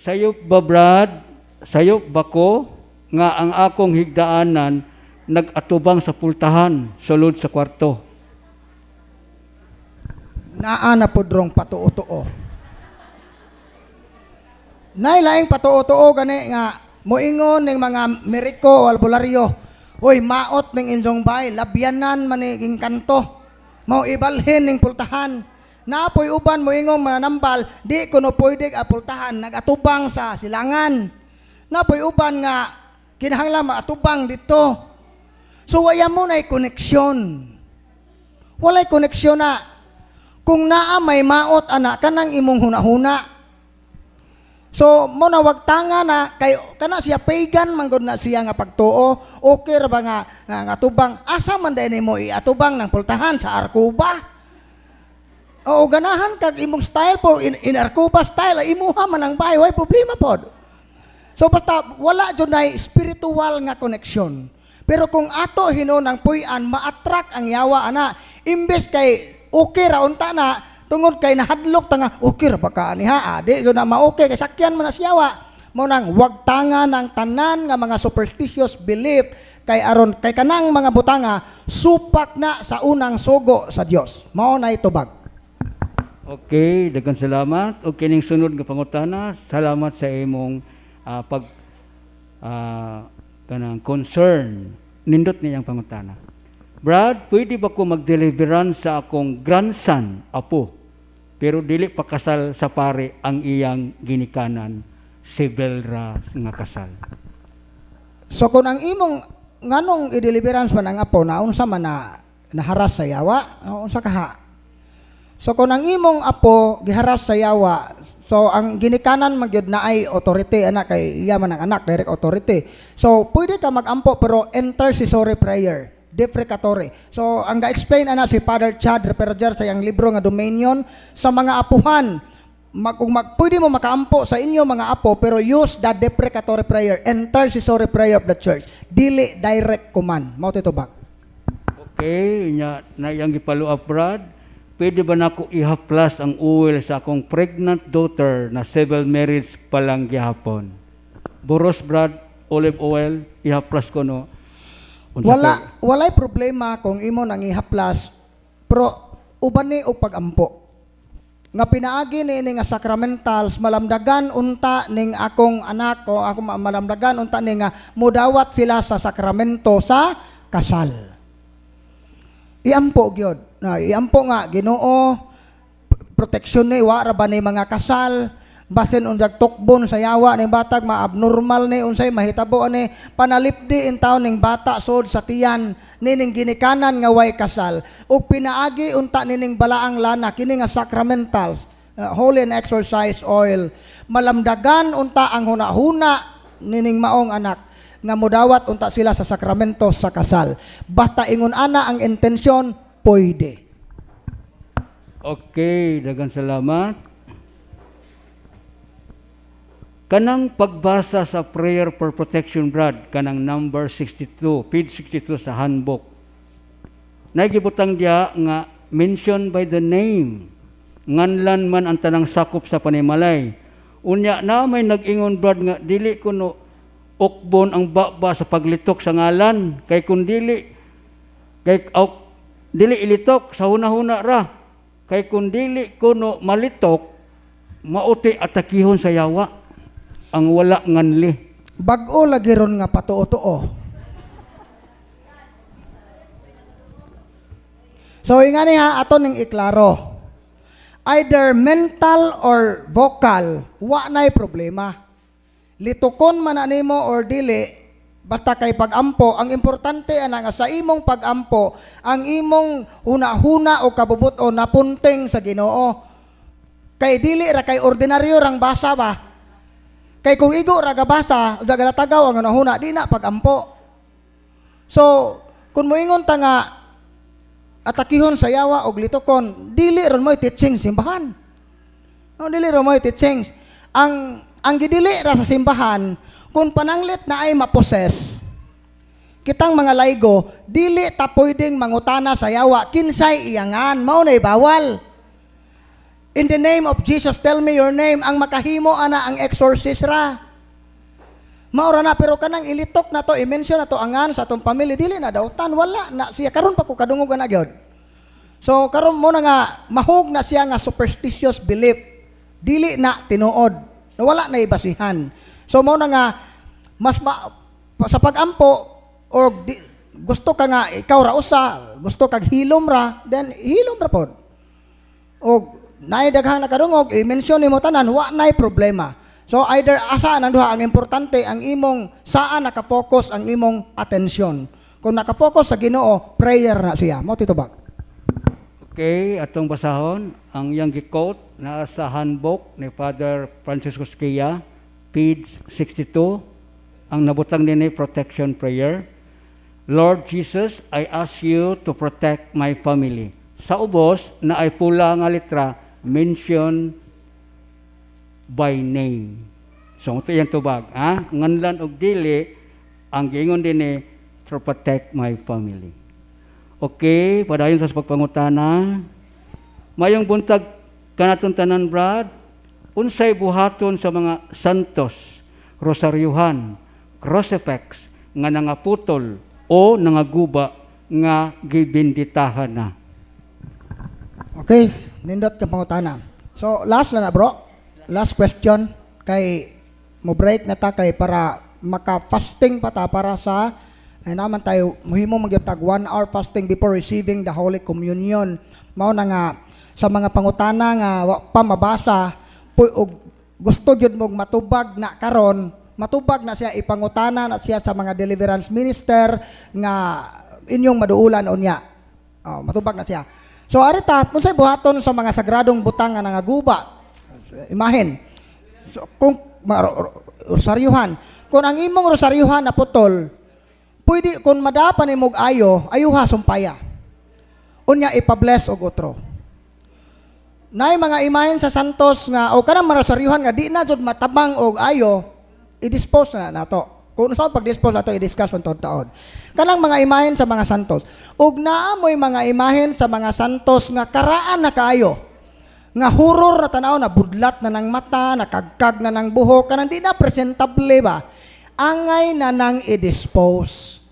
Sayop ba, Brad? Sayop ba ko nga ang akong higdaanan nag-atubang sa pultahan sulod sa kwarto? Naa na pod rong patuo-tuo. Nay laing patuo-tuo gani nga moingon ning mga meriko o albularyo, "Uy, maot ning inyong bahay, labyanan man ni kanto. Mao ibalhin ning pultahan." Napoy uban moingon mananambal, di kuno pwede a pultahan nagatubang sa silangan. Napoy uban nga kinahanglan maatubang dito. So waya mo na koneksyon. Walay koneksyon na. Kung naa may maot ana kanang imong hunahuna. So mo na wag tanga na kay kana siya, pagan man gud na siya nga pagtuo. Okay ra ba nga tubang, asa man day nimo iatubang ng pultahan sa Arcuba? Oo, ganahan kag imong style po in Arcuba style, imuha man ang bahay, way problema pod. So basta wala jud nay spiritual nga connection. Pero kung ato hinuon ang puy-an, ma-attract ang yawa ana. Imbes kay okay ra unta na tungod kay nahadlok ta nga okay ra ba ka ani ha? Ah, di jud na ma-okay kay sakyan man na siya yawa. Mao nang wag tanga ng tanan nga mga superstitious belief kay aron kay kanang mga butanga supak na sa unang sugo sa Dios. Mao na itubag. Okay, daghang salamat. Og kining sunod nga pangutana, salamat sa imong pag kanang concern. Nindot niyang pangutana. "Brad, pwede ba ko mag-deliverance sa akong grandson, apo? Pero dili pa kasal sa pare ang iyang ginikanan, civil ra nga kasal." So kung ang imong nganong i-deliverance man ang apo na unsa man na naharas sa yawa, o unsa kaha? So kung ang imong apo giharas sa yawa, so ang ginikanan man gyud na ay authority ana kay iya man ang anak, direct authority. So pwede ka magampo pero intercessory prayer, deprecatory. So ang ga-explain ana si Father Chad Ripperger sa iyang libro nga Dominion sa mga apuhan. Kung pwede mo makaampo sa inyo mga apo pero use the deprecatory prayer, intercessory prayer of the church. Dili direct command. Mao to ba? Okay, nya na iyang gipalo up, Brad. "Pwede ba nako ihaplas ang oil sa akong pregnant daughter na civil marriage pa lang gihapon? Buros, Brad, olive oil, ihaplas ko no?" Unsa Wala, walay problema kung imo nang ihaplas pero uban ni og pagampo. Nga pinaagi ni ini nga sacramentals malamdagan unta ning akong anak o ako malamdagan unta ni nga mudawat sila sa sakramento sa kasal. Iampo gyud. Na iampo nga Ginoo, protection ni wa ra ba ni mga kasal, basin unsag tukbon sa yawa ning batag ma-abnormal ni, unsay mahitabo ani, panalipdi in taon ning bata sod sa tiyan nining ginikanan nga way kasal ug pinaagi unta nining balaang lana kini nga sacramentals, holy and exorcised oil, malamdagan unta ang hunahuna nining maong anak nga mudawat unta sila sa sakramento sa kasal. Basta ingon ana ang intensyon, pwede. Okay, daghang salamat. Kanang pagbasa sa prayer for protection, Brad, kanang number 62, page 62 sa handbook. Nagibutang diya nga mention by the name. Nganlan man ang tanang sakop sa panimalay. Unya na may nag-ingon, Brad, nga dili kuno ukbon ang baba sa paglitok sa ngalan kay kun dili kay aw, dili ilitok sa huna-huna ra kay kun dili kuno malitok mauti atakihon sa yawa ang wala nganli. Bag-o lagi ron nga patuo-tuo. So ingani ha, ato ning iklaro. Either mental or vocal, wa na'y problema. Litukon man na nimo or dili, basta kay pagampo, ang importante ana nga sa imong pagampo, ang imong huna-huna o kabubut-on napunting sa Ginoo. Kay dili ra kay ordinaryo rang basa ba? Kay kung igo ra gabasa, usa galatagaw ang hunahuna, di na pagampo. So, kung moingon ta nga atakihon sa yawa og litukon, dili ron mo'y teaching simbahan. No, dili ron mo'y teachings. Ang gidili ra sa simbahan, kung pananglit na ay maposes, kitang mga laygo, dili ta pwedeng mangutana sa yawa, kinsay iyangan, mao na'y bawal. "In the name of Jesus, tell me your name." Ang makahimo ana ang exorcist ra. Maura na, pero kanang ilitok na to, i-mention na to angan sa atong pamilya, dili na dautan, wala na siya. Karon pa ko kadungog na gyud. So karon mo na nga mahug na siya nga superstitious belief. Dili na tinuod. Wala na ibasihan. So mo na nga mas sa pagampo or di, gusto ka nga ikaw ra usa, gusto kag hilom ra, then hilom ra pod. Og naay daghang nakadungog, i-mention nimo tanan, wa nay problema. So either asa nang duha, ang importante ang imong saan naka-focus ang imong atensyon. Kung naka-focus sa Ginoo, prayer na siya. Mao, Tito Bag. Okay, atong basahon ang iyang gi-quote na sa handbook ni Father Francisco Skia, page 62, ang nabutang dinhi, protection prayer. "Lord Jesus, I ask you to protect my family." Sa ubos na ay pula nga litra, "Mention by name." So ito yung tubag, ha? Nganlan og dili, ang giingon dinhi, "To protect my family." Okay, padayon sa pagpangutana. Mayong buntag kanatong tanan, Brad. Unsay buhaton sa mga santos, rosaryuhan, crucifix nga nangaputol o nangaguba nga gibinditahan na? Okay, nindot ka pangutana. So last na na, bro. Last question kay mo break na ta kay para maka-fasting pa ta para sa ay naman tayo muhimo magyud tag 1 hour fasting before receiving the Holy Communion. Mao na nga sa mga pangutana nga wa pa mabasa og gusto gyud mong matubag na karon, matubag na siya, ipangutana na siya sa mga deliverance minister nga inyong maduulan unya. Oh, matubag na siya. So arita, unsay buhaton sa mga sagradong butang nga nangaguba? Imahin. So, kung rosaryuhan, kung ang imong rosaryuhan na putol, pwede kung madapa nimog ayo, ayuha sumpaya. Unya ipa-bless og otro. Naay mga imahen sa santos nga o kanang marosaryuhan nga di na jud matabang og ayo, i-dispose na nato. Kung sa pag-dispose nato, i-discuss man taon. Kanang mga imahen sa mga santos. Ug naa mo'y mga imahen sa mga santos nga karaan na kaayo. Nga horror na tanaw, na budlat na ng mata, nakagkag na ng buhok, kanang di na presentable ba? Angay na nang i-dispose.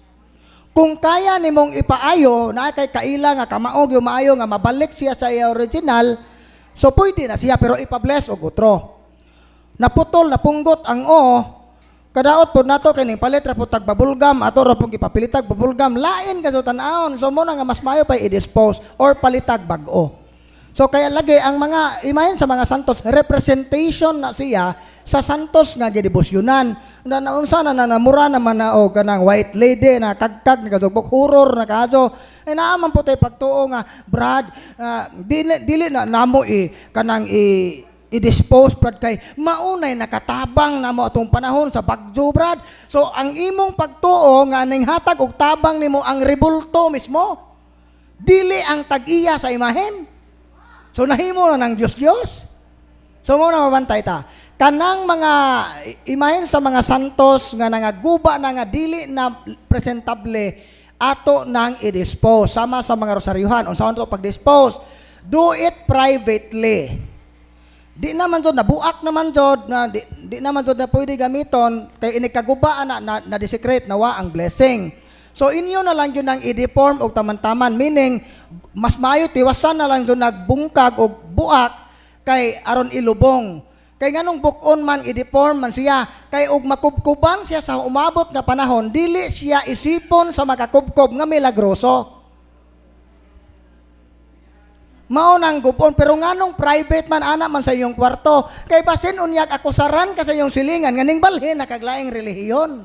Kung kaya nimong ipaayo, na kay kaila nga kamaog yung maayo nga mabalik siya sa iya original, so pwede na siya, pero ipa-bless og otro. Naputol, napunggot ang o, kadaot po nato kay ning palit ra po tag bubblegum, ato ra pong ipapilitag bubblegum, lain ka sa tan-awon. So mo na nga mas maayo pa i-dispose or palitag bag-o. So kaya lagi ang mga imahen sa mga santos, representation na siya sa santos nga gidebosyonan. Na naunsa na nanamura naman na og kanang white lady na kagkag nakasugpok, horror na kaso. Ay naa man po tay pagtuo nga, Brad, dili dili na namo i kanang i i-dispose, Brad, kay maunay nakatabang namo atong panahon sa bagyo, Brad. So ang imong pagtuo nga ning hatag og tabang nimo ang rebulto mismo. Dili ang tag-iya sa imahen. So nahimo na ng Diyos Diyos. So mo na mabantay ta. Kanang mga imahen sa mga santos nga nangaguba na nga dili na presentable, ato nang i-dispose sama sa mga rosaryuhan. Unsaon to pag-dispose? Do it privately. Di naman jud nabuak naman jud na di naman jud na pwede gamiton kay inikagubaan na, na, na desecrate na wa ang blessing. So inyo na lang yun ang i-deform og taman-taman, meaning mas maayo tiwasan na lang yun nagbungkag og buak kay aron ilubong. Kay nganong buk-on man, i-deform man siya, kay og makubkuban siya sa umabot nga panahon, dili siya isipon sa makakubkob nga milagroso. Mao nang gubon, pero nganong private man ana man sa iyong kwarto, kay basin unyag akusaran ka sa iyong silingan nga ning balhin nakaglaing relihiyon.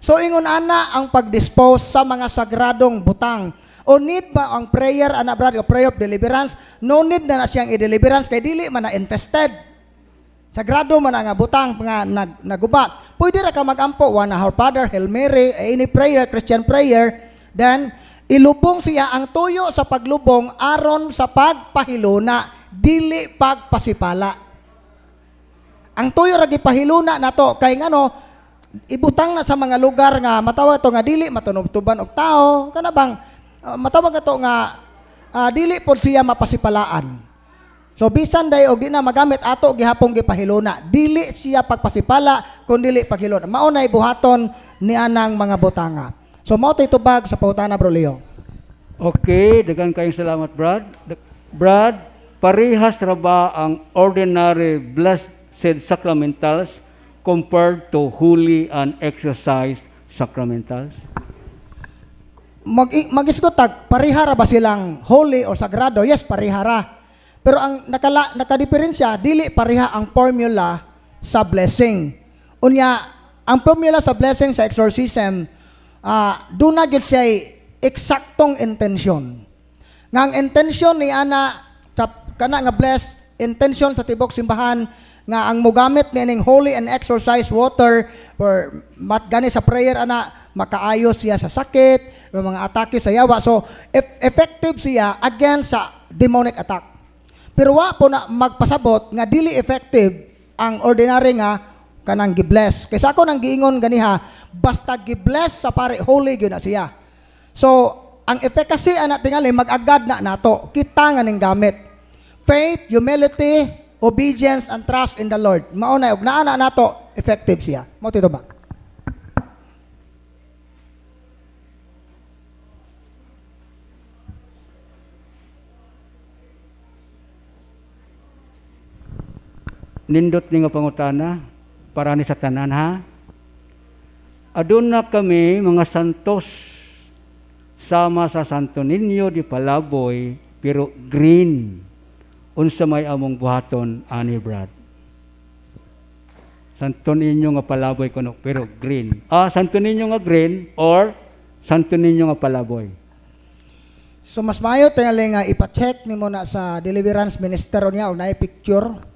So ingon ana ang pag-dispose sa mga sagradong butang. O need ba ang prayer ana, brad, o prayer of deliverance? No need na na siyang i-deliverance kay dili man na infested. Sagrado man ang butang nga naguba. Pwede ra ka magampo, One Our Father, Hail Mary, any prayer, Christian prayer, then ilubong siya. Ang tuyo sa paglubong aron sa pagpahiluna, dili pagpasipala. Ang tuyo ra gipahiluna nato kay ngano ibutang na sa mga lugar nga matawag to nga dili matunob-tuban og tao, kana bang matawag ato nga Dili pod siya mapasipalaan. So bisan day og di na magamit, ato gihapong gipahiluna. Dili siya pagpasipala kun dili paghilona. Mao nay buhaton ni anang mga butanga. So mao to'y tubag sa pangutana, Bro Leo. Okay, daghan kayong salamat, Brad. Brad, parehas ra ba ang ordinary blessed sacramentals compared to holy and exorcised sacramentals? Mag-isgot tag pareha ra ba silang holy or sagrado? Yes, pareha ra. Pero ang nakadiferensya, dili pareha ang formula sa blessing. Unya, ang formula sa blessing sa exorcism, duna gyud siya eksaktong intention. Nga ang intention ni ana sa kana nga bless, intention sa tibok simbahan nga ang mogamit nining holy and exorcised water or mat gani sa prayer ana, makaayos siya sa sakit, may mga atake sa yawa. So effective siya against sa demonic attack. Pero wa po na magpasabot nga dili effective ang ordinary nga kanang gibless. Kaysa ako nang giingon ganiha, basta gibless sa pare, holy gyud na siya. So, ang efficacy ana tingali mag-agad na nato. Kita nga ning gamit. Faith, humility, obedience and trust in the Lord. Mao na og naa na nato, effective siya. Mao tito ba? Nindot ni nga pangutana para ni sa tanan, ha. Aduna kami mga santos sama sa Santo Niño de Palaboy pero green. Unsa may among buhaton ani, Brad? Santo Niño nga Palaboy kuno pero green. Santo Niño nga green or Santo Niño nga Palaboy. So mas maayo tingali nga ipa-check nimo na sa deliverance minister niya o naay picture,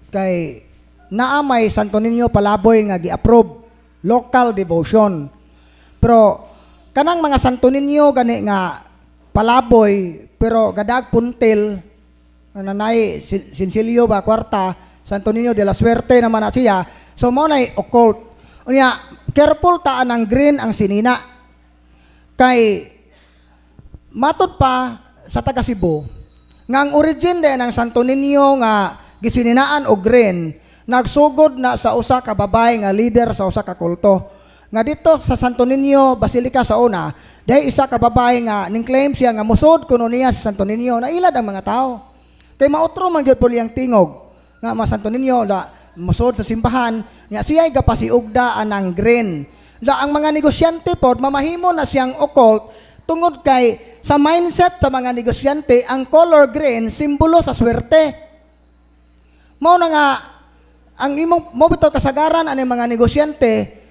kay naa may Santo Niño Palaboy nga gi-approve local devotion. Pero kanang mga Santo Niño gani nga palaboy pero gadag puntil nanay sinsilyo ba, kwarta, Santo Niño de la Suerte naman na siya. So mo nay occult. Unya, careful ta anang green ang sinina. Kay matud pa sa taga Cebu nga ang origin din ng Santo Niño nga gisininaan og green nagsugod na sa usa ka babae nga leader sa usa ka kulto. Nga dito sa Santo Niño Basilica sa una, dahil isa ka babae nga ning claim siya nga musod kuno niya sa Santo Niño, nailad ang mga tao. Kay mautro man gyud po liyang tingog nga mga Santo Niño la musod sa simbahan nya, siya ay gapasiugda anang green. Sa ang mga negosyante pod, mamahimo na siyang occult tungod kay sa mindset sa mga negosyante, ang color green simbolo sa swerte. Mao na nga ang imong mo bitaw kasagaran ani mga negosyante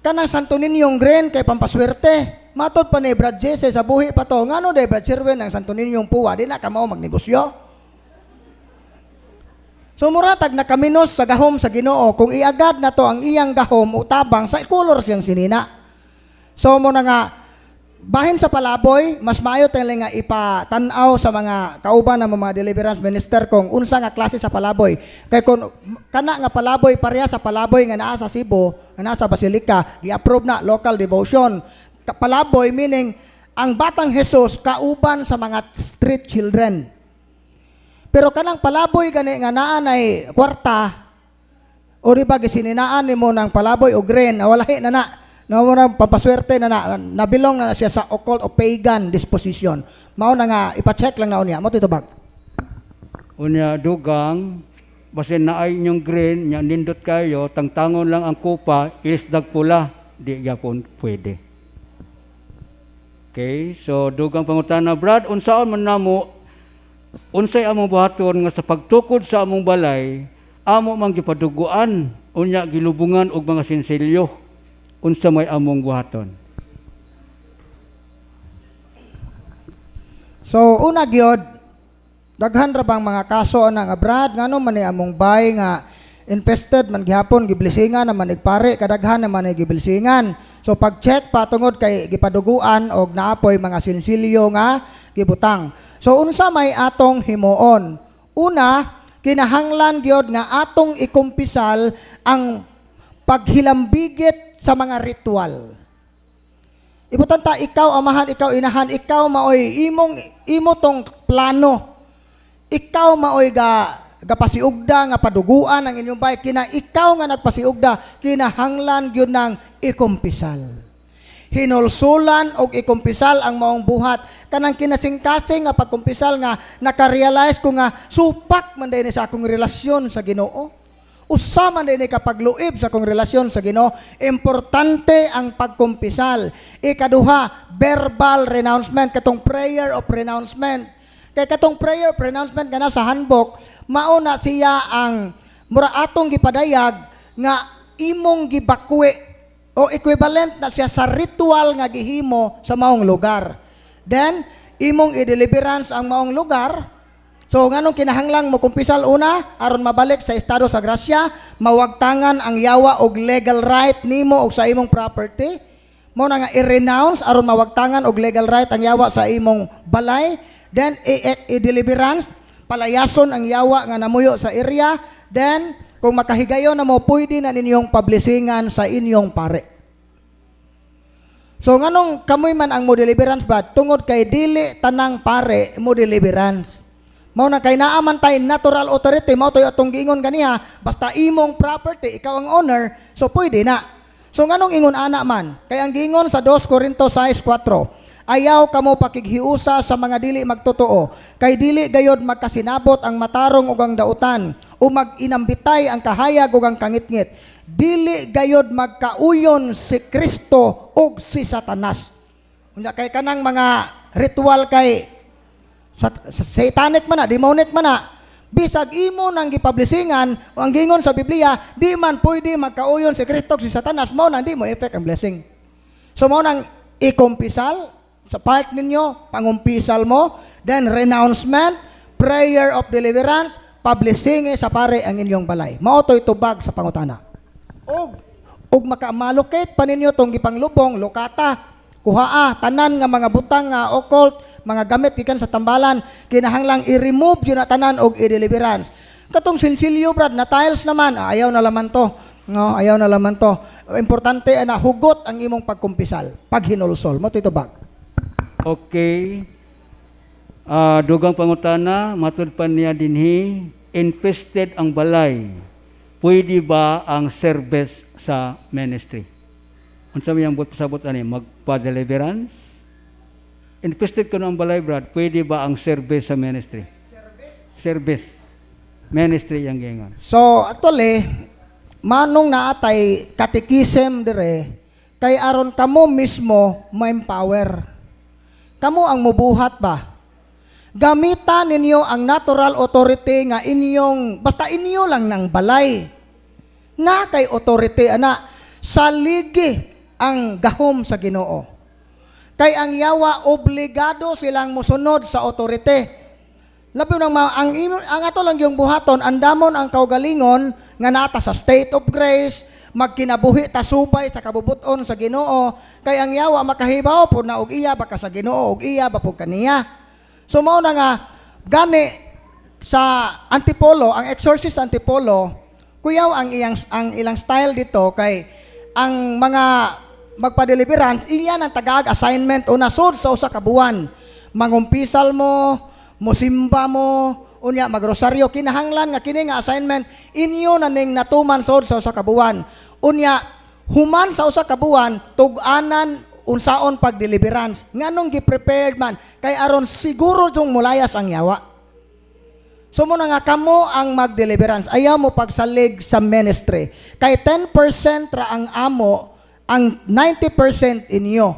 kanang Santo Niñong green kay pampaswerte. Matod pa ni Brad Jesse sa buhi pa to, ngano day Brad Sherwin ang Santo Niñong puwa, di na ka mao magnegosyo. So mura tag nakaminos sa gahom sa Ginoo kung iagad na to ang iyang gahom o tabang sa color siyang sinina. So mo na nga bahin sa palaboy, mas maayo tingali nga ipatan-aw sa mga kauban ng mga deliverance minister kung unsa nga klase sa palaboy. Kay kung kana nga palaboy pareha sa palaboy nga naa sa Cebu, nga naa sa Basilica, gi-approve na local devotion. Palaboy meaning ang batang Jesus kauban sa mga street children. Pero kanang palaboy gani nga naa nay kwarta o di ba gisininaan nimo ng palaboy o green, walahi na na. Na mo na pampaswerte na na, nabilong na, na siya sa occult o pagan disposition. Mao na nga ipa-check lang na niya. Mao tito bag. Unya dugang, basin naay inyong green nya nindot kayo, tangtangon lang ang kupa, ilisdag pula, di gyapon pwede. Okay, so dugang pangutana, Brad, unsaon man namo, unsay among buhaton nga sa pagtukod sa among balay, amo man gipaduguan, unya gilubungan og mga sinsilyo, unsa may among buhaton? So una gyud, daghan ra bang mga kaso ana nga, "Brad, ngano man ni among bay nga infested man gihapon, giblisingan naman nagpare, kadaghan naman ni giblisingan?" So pag-check pa, tungod kay gipaduguan og naapoy mga sinsilyo nga gibutang. So unsa may atong himuon? Una, kinahanglan gyud nga atong ikumpisal ang paghilambigit sa mga ritual. Ibutan ta ikaw amahan, ikaw inahan, ikaw maoy imong imo tong plano. Ikaw maoy ga gapasiugda nga paduguan ang inyong bay, kina ikaw nga nagpasiugda, kinahanglan gyud nang ikumpisal. Hinulsulan og ikumpisal ang maong buhat, kanang kinasingkasing nga pagkumpisal nga nakarealize ko nga supak man diay ni sa akong relasyon sa Ginoo. Usa man diay ni kapagluib sa akong relasyon sa Ginoo. Importante ang pagkumpisal. Ikaduha, verbal renouncement, katong prayer of renouncement. Kay katong prayer of renouncement nga nasa handbook, mao na siya ang mura atong gipadayag nga imong gibakwe o equivalent na siya sa ritual nga gihimo sa maong lugar. Then, imong i-deliverance ang maong lugar. So nganong kinahanglang mo kumpisal? Una, aron mabalik sa estado sa grasya, mawagtangan ang yawa og legal right nimo og sa imong property. Mao na nga i-renounce aron mawagtangan og legal right ang yawa sa imong balay. Then i-deliverance, palayason ang yawa nga namuyo sa area. Then kung makahigayon na mo, pwede na ninyong pablesingan sa inyong pare. So nganong kamoy man ang mo deliverance ba? Tungod kay dili tanang pare mo deliverance. Mao na kay naa man tay natural authority, mao toy atong giingon ganiha, basta imong property, ikaw ang owner, so pwede na. So nganong ingon ana man? Kay ang giingon sa 2 Corinto 6:4, "Ayaw kamo pakighiusa sa mga dili magtotoo, kay dili gayod magkasinabot ang matarong ug ang dautan, o mag-inambitay ang kahayag ug ang kangitngit. Dili gayod magkauyon si Kristo ug si Satanas." Unya kay kanang mga ritual kay sa satanic man na, demonic man na, bisag imo nang gipablesingan, ang gingon sa Biblia, di man pwede magkauyon si Kristo ug si Satanas, mao nang di mo effect ang blessing. So mao nang ikumpisal sa part ninyo, pangumpisal mo, then renouncement, prayer of deliverance, pablessing sa pare ang inyong balay. Mao to'y tubag sa pangutana. Og maka-allocate pa ninyo tong gipanglubong, lokata, kuhaa tanan nga mga butang nga occult, mga gamit gikan sa tambalan, kinahanglang i-remove yun na tanan og i-deliverance. Katong silsilyo, brad, na tiles naman, ah, ayaw na laman to. No, ayaw na laman to. Importante na hugot ang imong pagkumpisal, paghinulsol. Mao to'y tubag. Okay. Dugang pangutana, matud pa niya dinhi, infested ang balay. Pwede ba ang service sa ministry? Unsa may ang pasabot ani, magpa-deliverance? Infested kuno ang balay, brad, pwede ba ang service sa ministry? Service. Ministry yang giingon. So, actually, manong naatay catechism dire kay aron kamo mismo ma-empower. Kamo ang mubuhat ba? Gamita ninyo ang natural authority nga inyong, basta inyo lang ng balay. Na kay authority ana, saligi ang gahom sa Ginoo. Kay ang yawa, obligado silang musunod sa authority. Labi nang ang ato lang yung buhaton, andamon ang kaugalingon nga nata sa state of grace, magkinabuhi ta subay sa kabubuton sa Ginoo, kay ang yawa makahibaw po na og iya baka sa Ginoo og iya ba po kaniya. So mao na nga gani sa Antipolo, ang exorcist Antipolo, kuyaw ang ilang style dito kay ang mga magpa-deliverance, iya ng tagag assignment o nasod sa usa ka buwan. Mangumpisal mo, musimba mo, unya magrosaryo, kinahanglan nga kini nga assignment inyo na ning natuman sod sa usa ka buwan. Unya human sa usa ka buwan, tug-anan unsaon pag-deliverance. Nganong gi-prepared man? Kay aron siguro jung mulayas ang yawa. So mao na nga kamo ang mag-deliverance. Ayaw mo pagsalig sa ministry. Kay 10% ra ang amo, ang 90% inyo.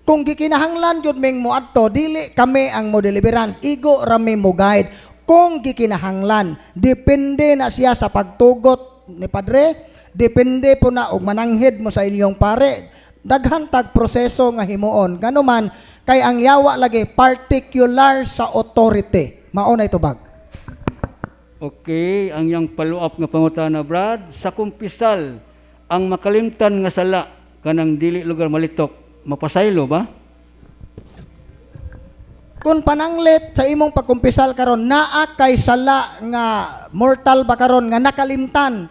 Kung gikinahanglan jud ming moadto, dili kami ang mo deliverance, igo ra mi mo guide. Kung gikinahanglan, depende na siya sa pagtugot ni padre, depende po na og mananghid mo sa inyong pare. Daghan tag proseso nga himuon. Ganuman kay ang yawa lagi particular sa authority. Mao na itubag. Okay, ang iyang follow-up nga pangutana, Brad, sa kumpisal, ang makalimtan nga sala kanang dili lugar malitok, mapasaylo ba? Kung pananglit sa imong pagkumpisal karon naa kay sala nga mortal ba karon nga nakalimtan.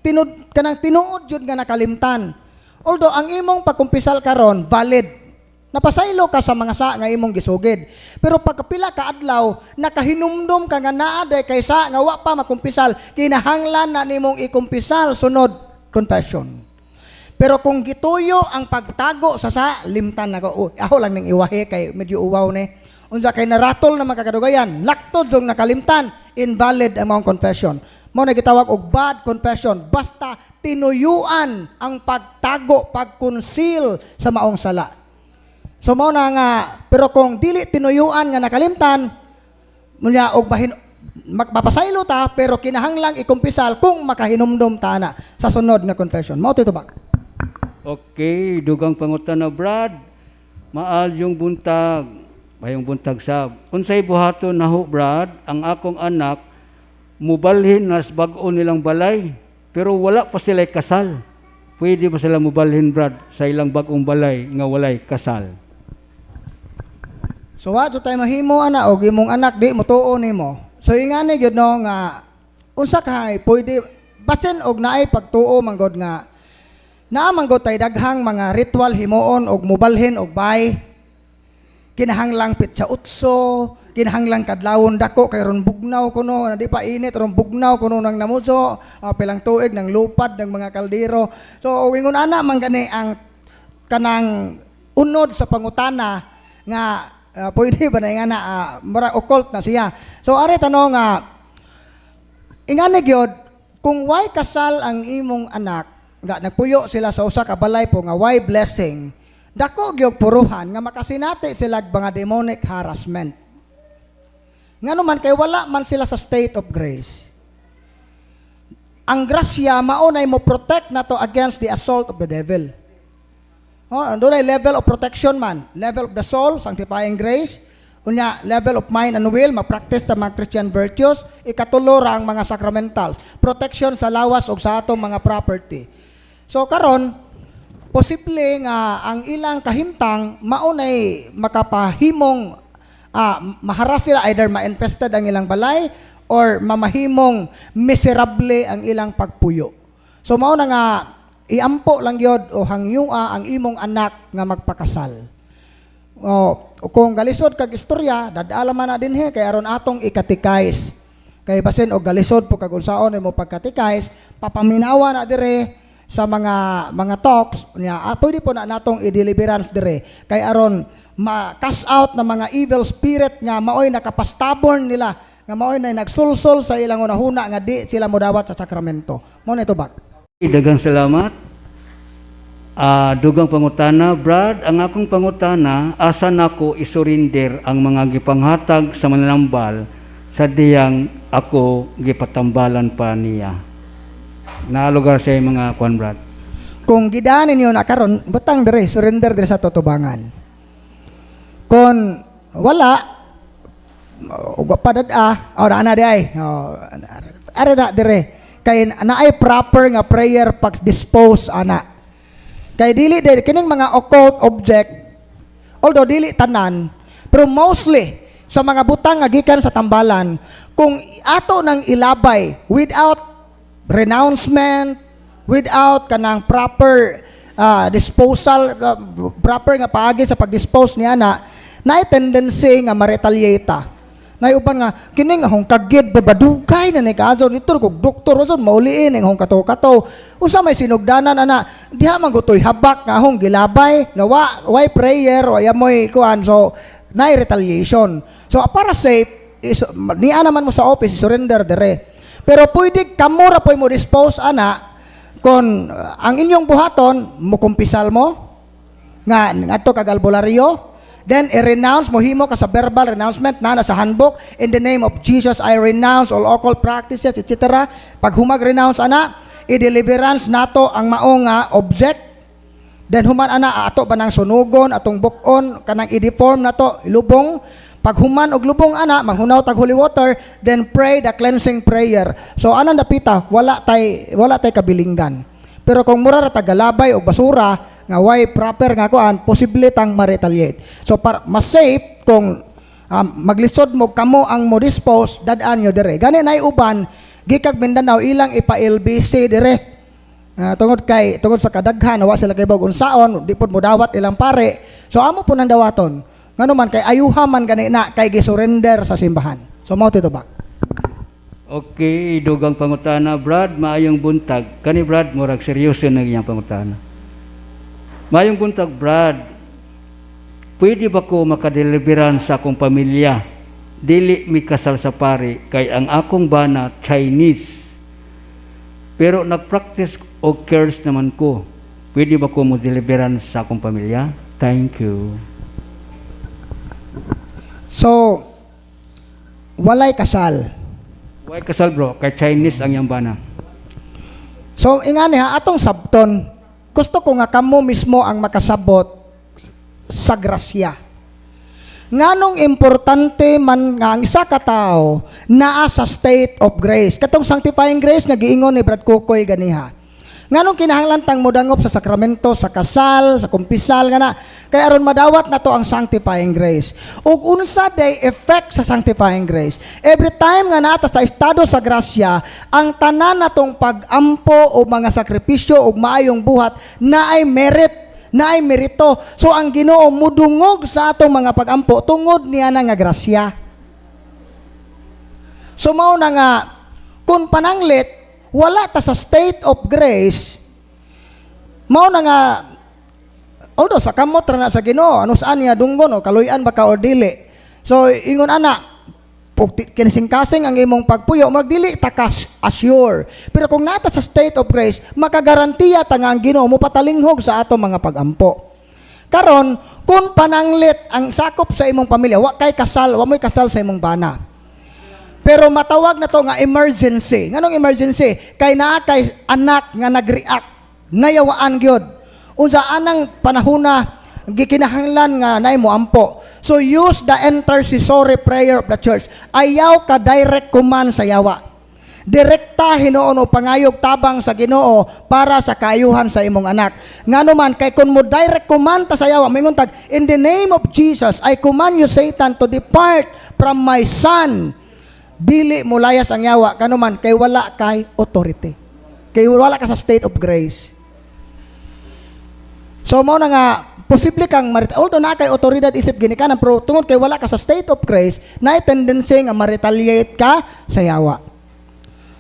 Tinud kanang tinuod jud nga nakalimtan. Although ang imong pagkumpisal karon valid. Napasaylo ka sa mga sa nga imong gisugid. Pero pagkapila ka adlaw, nakahinumdum ka nga naa day kay sa nga wa pa makumpisal, kinahanglan na nimong ikumpisal sunod confession. Pero kung gituyo ang pagtago sa sa, limtan nako. Oh, ako lang ning iwahi kay medyo uwaw ni. Unsa kay naratol na makakadugayan, laktod jung nakalimtan, invalid ang maong confession. Mao na gitawag og bad confession. Basta tinuyuan ang pagtago, pag-conceal sa maong sala. So mao na nga, pero kung dili tinuyuan nga nakalimtan, munya og mahin magpapasaylo ta, pero kinahanglang ikumpisal kung makahinumdum ta na sa sunod nga confession. Mao to ba? Okay, dugang pangutana, Brad. Maalyong buntag. Mayong buntag sab. Unsay buhaton naho, Brad, ang akong anak mubalhin nas bag-o nilang balay pero wala pa sila kasal. Pwede ba sila mubalhin, Brad, sa ilang bag-ong balay nga walay kasal? So wa jud tay mahimo ana og imong anak di motuo nimo. So ingani gyud no nga unsa kay pwede basin og naay pagtuo manggod nga naa manggod tay daghang mga ritual himuon og mubalhin og bay. Kinahanglang pitsa utso, kinahanglang kadlawon dako kay ron bugnaw kuno, na di pa init ron bugnaw kuno nang namuso, pilang tuig nang lupad ng mga kaldero. So ingon ana man gani ang kanang unod sa pangutana nga pwede ba na nga na mura occult na siya. So ari tanong nga ingani gyud kung way kasal ang imong anak nga nagpuyo sila sa usa ka balay po nga way blessing, dako gyud puruhan nga makasinati sila og mga demonic harassment. Ngano man kay wala man sila sa state of grace. Ang grasya mao nay mo protect nato against the assault of the devil. Oh, doon ay level of protection man. Level of the soul, sanctifying grace. Unya, level of mind and will, ma-practice ta mga Christian virtues. Ikatulo ra ang mga sacramentals. Protection sa lawas ug sa atong mga property. So karon, posible nga ang ilang kahimtang mao nay makapahimong maharas sila, either ma-infested ang ilang balay or mamahimong miserable ang ilang pagpuyo. So mao na nga iampo lang gyud o hangyua ang imong anak nga magpakasal. O kung galisod kag istorya, dadala man na dinhi kay aron atong ikatikais. Kay basin og galisod po kag unsaon nimo pagkatikais, papaminawa na dire sa mga talks niya. Pwede po na natong i-deliverance dire kay aron ma-cast out na mga evil spirit nga maoy nakapastabon nila, nga maoy na nagsulsol sa ilang hunahuna nga di sila modawat sa sakramento. Mao na ito ba? Daghang salamat. Dugang pangutana, Brad, ang akong pangutana, asa nako isurrender ang mga gipanghatag sa mananambal sa diyang ako gipatambalan pa niya? Naa lugar sa mga kwan, Brad. Kung gidaan ninyo na karon, butang dire, surrender dire sa tutubangan. Kung wala, ug padad-a, oh, na di ay. Oh, are na dire. Kay naay proper nga prayer pag dispose ana. Kay dili din kining mga occult object, although dili tanan, pero mostly sa mga butang nga gikan sa tambalan, kung ato nang ilabay without renouncement, without kanang proper disposal, proper nga paagi sa pag-dispose niya na, naay tendency nga ma-retaliate ta. Nay uban nga kining ahong kagid babadugay na ni kaadto dito kog doktor usod mauliin ang ahong kato-kato. Usa may sinugdanan ana diha man gutoy habak nga ahong gilabay nga wa way prayer o moy kuan, so nay retaliation. So para safe is, niya naman mo sa office surrender dire. Pero pwede kamo ra po'y mo dispose ana kon ang inyong buhaton mo kumpisal mo nga ngadto kag albularyo, then i-renounce mo, himo ka sa verbal renouncement na sa handbook, "In the name of Jesus, I renounce all occult practices," etc. Pag humag renounce ana, i-deliverance nato ang mao nga object. Then human ana, ato ba nang sunugon, atong buk-on, kanang i-deform nato, ilubong. Pag human og lubong ana, manghunaw tag holy water, then pray the cleansing prayer. So anang dapita, wala tay kabilinggan. Pero kung mura ra tagalabay og basura nga way proper nga kuan, posible tang ma-retaliate. So para mas safe kung maglisod mo kamo ang mo dispose, dad-an nyo dire. Gani nay uban gikag Mindanao ilang ipa-LBC dire. Tungod kay tungod sa kadaghan, wa sila kay unsaon, di pod modawat ilang pare. So amo po nang dawaton. Ngano man kay ayuha man gani na kay gisurrender sa simbahan. So mao to ba? Okay, dugang pangutana, Brad, maayong buntag. Kani Brad, murag seryoso na iyang pangutana. Maayong buntag, Brad. Pwede ba ko makadeliveran sa akong pamilya? Dili mi kasal sa pari kay ang akong bana Chinese. Pero nagpractice og curse naman ko. Pwede ba ko mo deliveran sa akong pamilya? Thank you. So walay kasal. Way kasal, bro, kay Chinese ang iyang bana. So ingani ha, atong sabton, gusto ko nga kamo mismo ang makasabot sa grasya. Nganong importante man nga ang isa ka tawo naa sa state of grace? Katong sanctifying grace nga giingon ni Brad Kukoy ganiha. Nganong kinahanglan tang modangop sa sakramento, sa kasal, sa kumpisal nga na kay aron madawat nato ang sanctifying grace. Ug unsa day effect sa sanctifying grace? Every time nga naa ta sa estado sa grasya, ang tanan natong pag-ampo o mga sakripisyo ug maayong buhat naay merit, naay merito. So ang Ginoo mudungog sa atong mga pagampo tungod niya na nga grasya. So mao na nga kung pananglit wala ta sa state of grace, mao na nga although sa kamot ra na sa Ginoo ano saan niya dunggon o kaluy-an ba ka or dili. So ingon ana pug kinisingkasing ang imong pagpuyo, magdili ta ka assure. Pero kung nata sa state of grace, makagarantiya ta nga ang Ginoo mo patalinghog sa atong mga pagampo. Karon, kung pananglit ang sakop sa imong pamilya, wa kay kasal, wa mo'y kasal sa imong bana. Pero matawag na to nga emergency. Nganong emergency? Kay naa kay anak nga nag-react, nayawaan gyud. Unsa anang panahona gikinahanglan nga naay moampo. So use the intercessory prayer of the church. Ayaw ka direct command sa yawa. Direkta hinuon o pangayog tabang sa Ginoo para sa kaayuhan sa imong anak. Ngano man kay kung mo direct command ta sa yawa, moingon tag, "In the name of Jesus, I command you, Satan, to depart from my son." Dili mo layas ang yawa kano man kay wala kay authority. Kay wala ka sa state of grace. So mao na nga posible kang although naa kay otoridad isip ginikanan, pero tungod kay wala ka sa state of grace, naay tendency nga ma-retaliate ka sa yawa.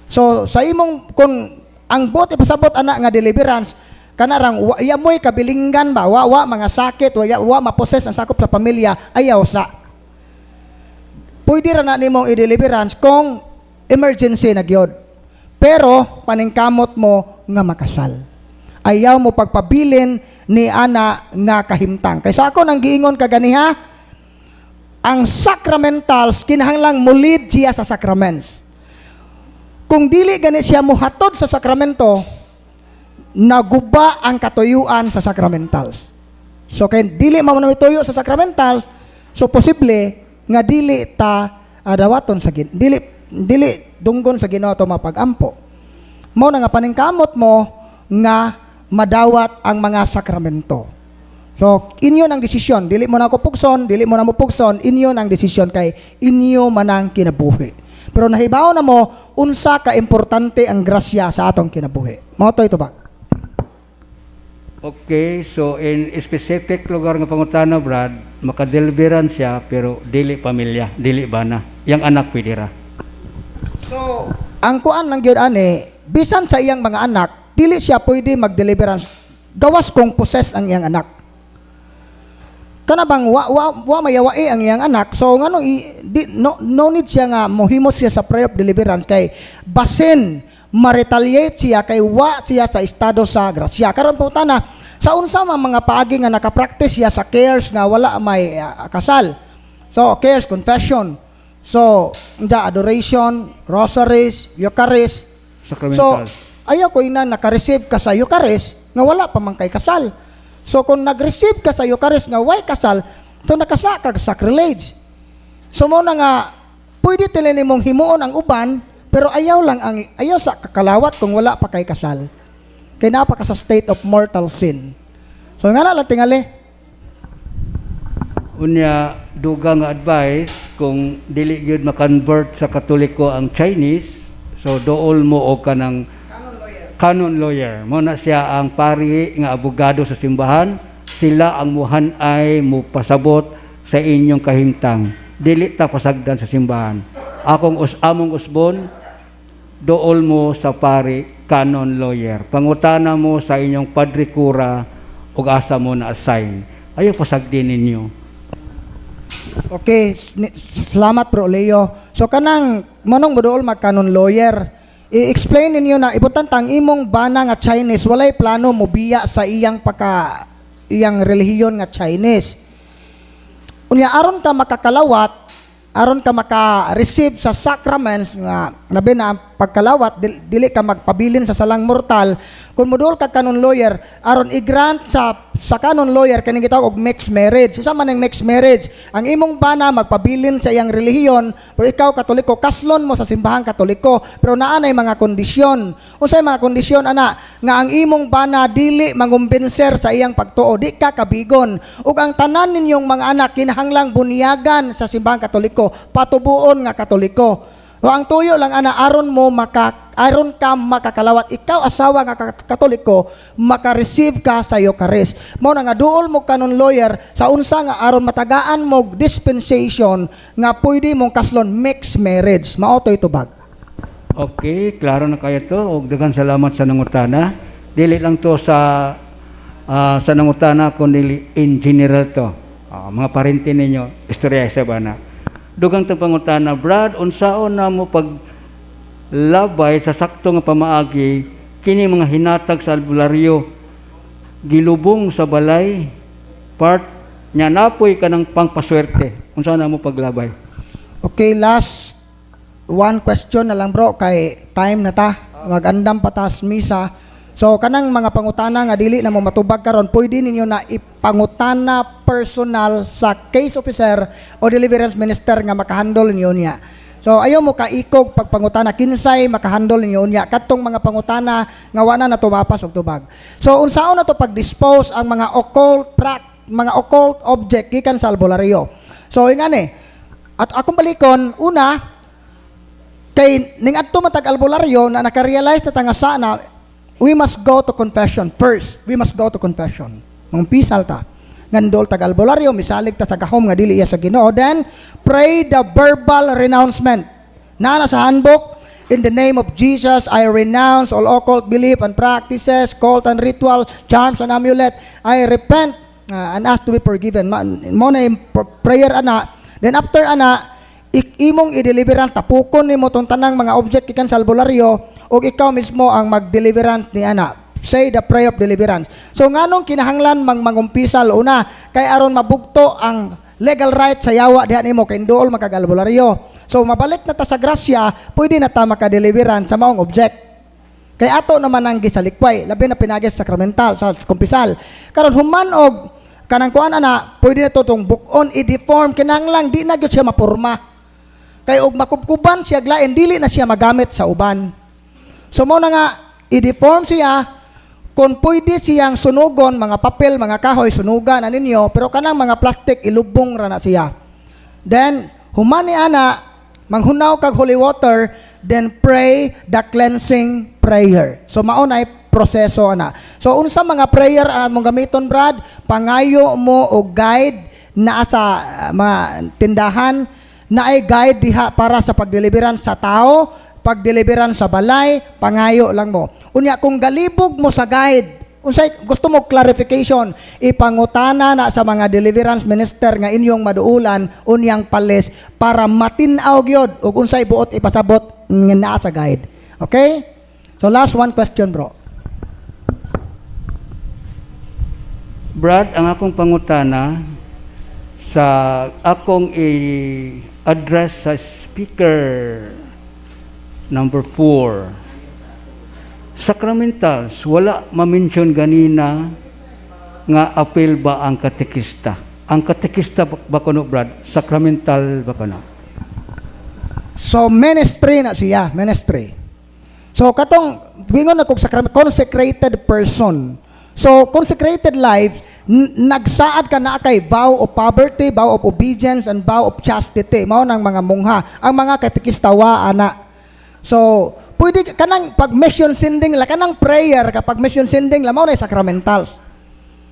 So sa imong kung ang buot ipasabot ana nga deliverance kanarang wa, iya mo'y kabilinggan ba, wa wa mga sakit, wa, wa maposes ang sakop sa pamilya, ayaw sa. Pwede ra na nimong i-deliverance kung emergency na gyud. Pero paningkamot mo nga makasal. Ayaw mo pagpabilin ni ana nga kahimtang. Kaysa ako nang giingon kaganiha, ang sacramentals kinahanglang mulid siya sa sacraments. Kung dili gani siya muhatod sa sakramento, naguba ang katuyuan sa sacramentals. So kay dili man mo tuyo sa sacramentals, so posible nga dili ta dawaton sa dili dili dunggon sa Ginoo to mapagampo. Mao na nga paningkamot mo nga madawat ang mga sakramento. So, inyo ang desisyon. Dili mo na ako pugson, dili mo na mo pugson, inyo ang desisyon kay inyo man ang kinabuhi. Pero nahibaw na mo unsa ka importante ang grasya sa atong kinabuhi. Mao to ito ba? Okay, so in specific lugar nga pangutana, Brad, makadeliveran siya pero dili pamilya, dili bana. Yang anak pwede ra. So, ang kuan lang gyud ani, bisan sa iyang mga anak, dili siya pwede mag-deliverance. Gawas kung possess ang iyang anak. Kana bang wa mayawai ang iyang anak, so ngano di, no, no need siya nga mohimo siya sa prayer of deliverance kay basin ma-retaliate siya kay wa siya sa estado sa grasya. Karon po tana, sa unsa man mga paagi nga nakapractice siya sa cares nga wala may kasal. So, cares, confession. So, the adoration, rosaries, Eucharist. So, Sacramental. Ayaw ko ina naka-receive ka sa Eucharist nga wala pa man kay kasal. So, kung nag-receive ka sa Eucharist nga way kasal, so nakasa ka sacrilege. So, mo na nga, pwede tila nimong himuon ang uban, pero ayaw lang ang ayaw sa kakalawat kung wala pa kay kasal. Kay naa pa ka sa state of mortal sin. So, nga na lang tingali. Unya, dugang nga advice kung dili gyud ma-convert sa Katoliko ang Chinese, so dool mo og kanang Canon lawyer. Mo na siya ang pari nga abogado sa simbahan. Sila ang muhan ay mupasabot sa inyong kahimtang. Dili ta pasagdan sa simbahan. Akong us among usbon, dool mo sa pari canon lawyer. Pangutana mo sa inyong padre kura ug asa mo na assign. Ayaw pasagdi ninyo. Okay, salamat, Bro Leo. So kanang manong moduol mag canon lawyer, i-explain ninyo na ibutan tang imong bana nga Chinese walay plano mobiya sa iyang paka iyang relihiyon nga Chinese. Unya aron ka makakalawat, aron ka maka-receive sa sacraments nga labi na ang pagkalawat, dili ka magpabilin sa salang mortal, kung moduol ka canon lawyer aron i-grant sa canon lawyer kaning gitawag og mixed marriage. Isa man ang mixed marriage, ang imong bana magpabilin sa iyang relihiyon pero ikaw Katoliko, kaslon mo sa simbahang Katoliko, pero naa nay mga kondisyon. Unsay mga kondisyon ana? Nga ang imong bana dili mangumbinser sa iyang pagtuo, di ka kabigon, ug ang tanan ninyong mga anak kinahanglang bunyagan sa simbahang Katoliko, patubuon nga Katoliko. O ang tuyo lang ana aron ka makakalawat, ikaw asawa nga Katoliko, maka-receive ka sa Eucharist. Mao na nga duol mo canon lawyer sa unsa nga aron matagaan mo dispensation nga pwede mong kaslon, mixed marriage. Mao to'y tubag. Okay, klaro na kayo to. Og daghan salamat sa nangutana. Dili lang to sa nangutana kundi in general to. Mga parente ninyo, istorya sa bana. Dugang tong pangutana, Brad, unsaon na mo pag labay sa sakto nga pamaagi kini mga hinatag sa albularyo, gilubong sa balay part nya napoy kanang pangpaswerte, unsa na mo paglabay? Okay, last one question na lang, bro, kay time na ta. Magandam pa tas misa. So kanang mga pangutana nga dili na mo matubag karon, pwede ninyo na ipangutana personal sa case officer o deliverance minister nga makahandle ninyo niya. So ayaw mo kaikog pagpangutana kinsay makahandle ninyo niya katong mga pangutana nga wa na natumapas og tubag. So unsaon na to pag-dispose ang mga occult object gikan sa albularyo? So ingani, at akong balikon, una, kay ning adto man tag albularyo na naka-realize na ta nga sana we must go to confession first. We must go to confession. Mangumpisal ta. Ngandol tag albularyo, misalig ta sa gahom nga dili iya sa Ginoo. Then pray the verbal renouncement. Naa na sa handbook, "In the name of Jesus, I renounce all occult belief and practices, cult and ritual, charms and amulet. I repent and ask to be forgiven." Mo na yung prayer ana. Then after ana, imong i-deliverance, tapukon nimo tong tanang mga object gikan sa albularyo ug ikaw mismo ang mag-deliverance ni ana. Say the prayer of deliverance. So nganong kinahanglan mang mangumpisal una? Kay aron mabugto ang legal right sa yawa diha nimo kay duol makag albularyo. So mabalik na ta sa grasya, pwede na ta maka-deliverance sa maong object. Kay ato naman ang gisalikway, labi na pinagi sa sakramental, sa kumpisal. Karon human og kanang kuan ana, pwede na to tong buk-on, i-deform, kinahanglan di na gyud siya mapurma. Kay og makubkuban siya glain, dili na siya magamit sa uban. So mo na nga i-deform siya, kung pwede siyang sunugon, mga papel, mga kahoy, sunugan na ninyo, pero kanang mga plastic, ilubong ra na siya. Then, human ni ana, manghunaw kag holy water, then pray the cleansing prayer. So mao na proseso ana. So unsa mga prayer ang mong gamiton, Brad? Pangayo mo og guide naa sa mga tindahan na ay guide diha para sa pagdeliverance sa tao, pagdeliverance sa balay, pangayo lang mo. Unya kung galibog mo sa guide, unsay gusto mo clarification, ipangutana na sa mga deliverance minister nga inyong maduulan unyang palis para matin-aw gyud ug unsay buot ipasabot nga naa sa guide. Okay? So last one question, bro. Brad, ang akong pangutana sa akong i-address sa speaker number 4. Sacramentals, wala ma-mention ganina nga apil ba ang katekista. Ang katekista ba kuno, Brad? Sacramental ba kuno? So ministry na siya, ministry. So katong bingon na kog sacrament, consecrated person. So consecrated life, nagsaad ka na kay vow of poverty, vow of obedience and vow of chastity. Mao nang mga mungha. Ang mga katekista wa ana. So Pwede kanang pag mission sending la, kanang prayer kapag mission sending la, mao na sacramentals.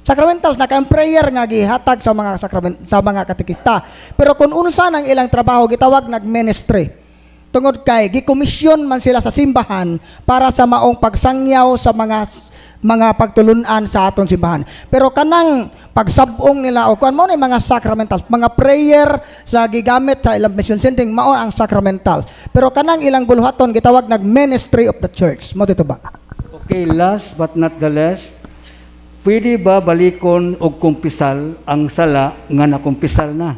Sacramentals na kang prayer nga gihatag sa mga sacrament sa mga katekista. Pero kung unsa nang ilang trabaho, gitawag nag ministry. Tungod kay gikomisyon man sila sa simbahan para sa maong pagsangyaw sa mga pagtulunan sa atong simbahan. Pero kanang pagsabong nila o kuan, mao na yung mga sacramentals, mga prayer sa gigamit sa ilang mission sending, mao ang sacramentals. Pero kanang ilang buluhaton, gitawag nag ministry of the church. Mao dito ba? Okay, last but not the least, pwede ba balikon og kumpisal ang sala nga nakumpisal na?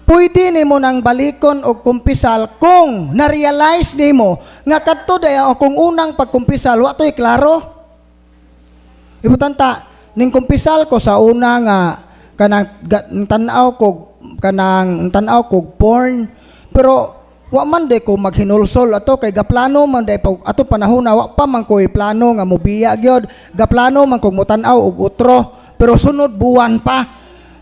Pwede nimo nang balikon og kumpisal kung na-realize nimo nga kadto day kung unang pagkumpisal wa to'y klaro. Ibutan ta ning kumpisal ko sa una nga kanang tan-aw ko, kanang tan-aw kog porn, pero wa man day ko maghinulsol ato kay gaplano man day pag ato panahon na wa pa man ko'y plano nga mobiya gyud, gaplano man kog motan-aw og utro pero sunod buwan pa.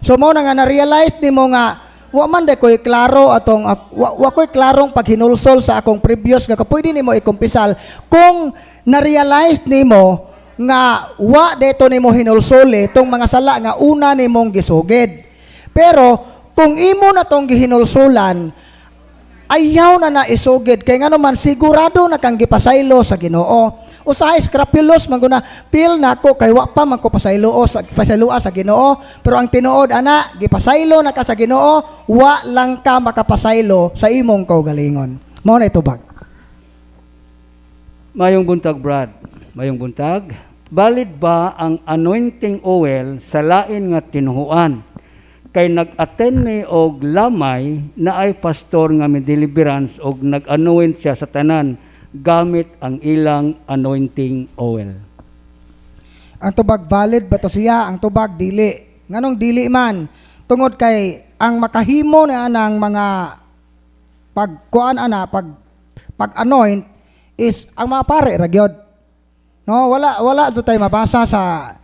So mao na nga na-realize nimo nga wa man day ko'y klaro atong wa ko'y klarong paghinulsol sa akong previous nga pwede nimo ikumpisal kung na-realize nimo nga wa deto nimo hinulsoli tong mga sala nga una nimong gisugid. Pero kung imo na tong gihinulsulan, ayaw na na isugid kay ngano man sigurado na kang gipasaylo sa Ginoo. Usahay scrupulous man guna, feel nako kay wa pa man ko pasaylo sa pasayloa sa Ginoo, pero ang tinuod ana, gipasaylo na ka sa Ginoo, wa lang ka makapasaylo sa imong kaugalingon. Mao na itubag. Mayong buntag, Brad. Mayong buntag. Valid ba ang anointing oil sa lain nga tinuhuan? Kay nag-attend ni og lamay na ay pastor nga may deliverance og nag-anoint siya sa tanan gamit ang ilang anointing oil. Ang tubag, valid ba to siya? Ang tubag, dili. Nganong dili man? Tungod kay ang makahimo na anang mga pagkuan ana, pag anoint is ang mga pare ra gyud. No, wala do tay mabasa sa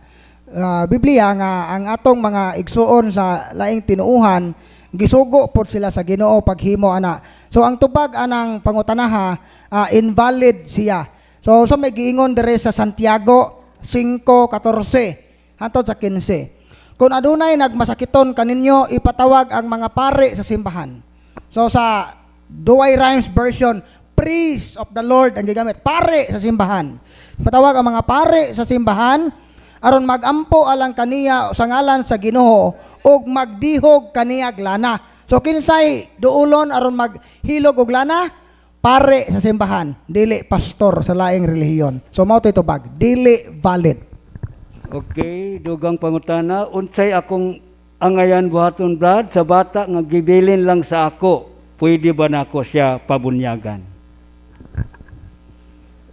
Biblia nga ang atong mga igsuon sa laing tinuuhan gisugo pod sila sa Ginoo paghimo ana. So ang tubag anang pangutanaha, invalid siya. So sa may giingon dere sa Santiago 5:14 hantod sa 15. Kung adunay nagmasakiton kaninyo, ipatawag ang mga pare sa simbahan. So sa Douay Rhymes version, priest of the Lord ang gigamit, pare sa simbahan. Patawag ang mga pare sa simbahan aron magampo alang kaniya sa ngalan sa Ginoo ug magdihog kaniya lana. So kinsay duulon aron maghilog og lana? Pare sa simbahan, dili pastor sa laing relihiyon. So mao to tubag, dili valid. Okay, dugang pangutana, unsay akong angayan buhaton, Brad, sa bata nga gibilin lang sa ako? Pwede ba nako siya pabunyagan?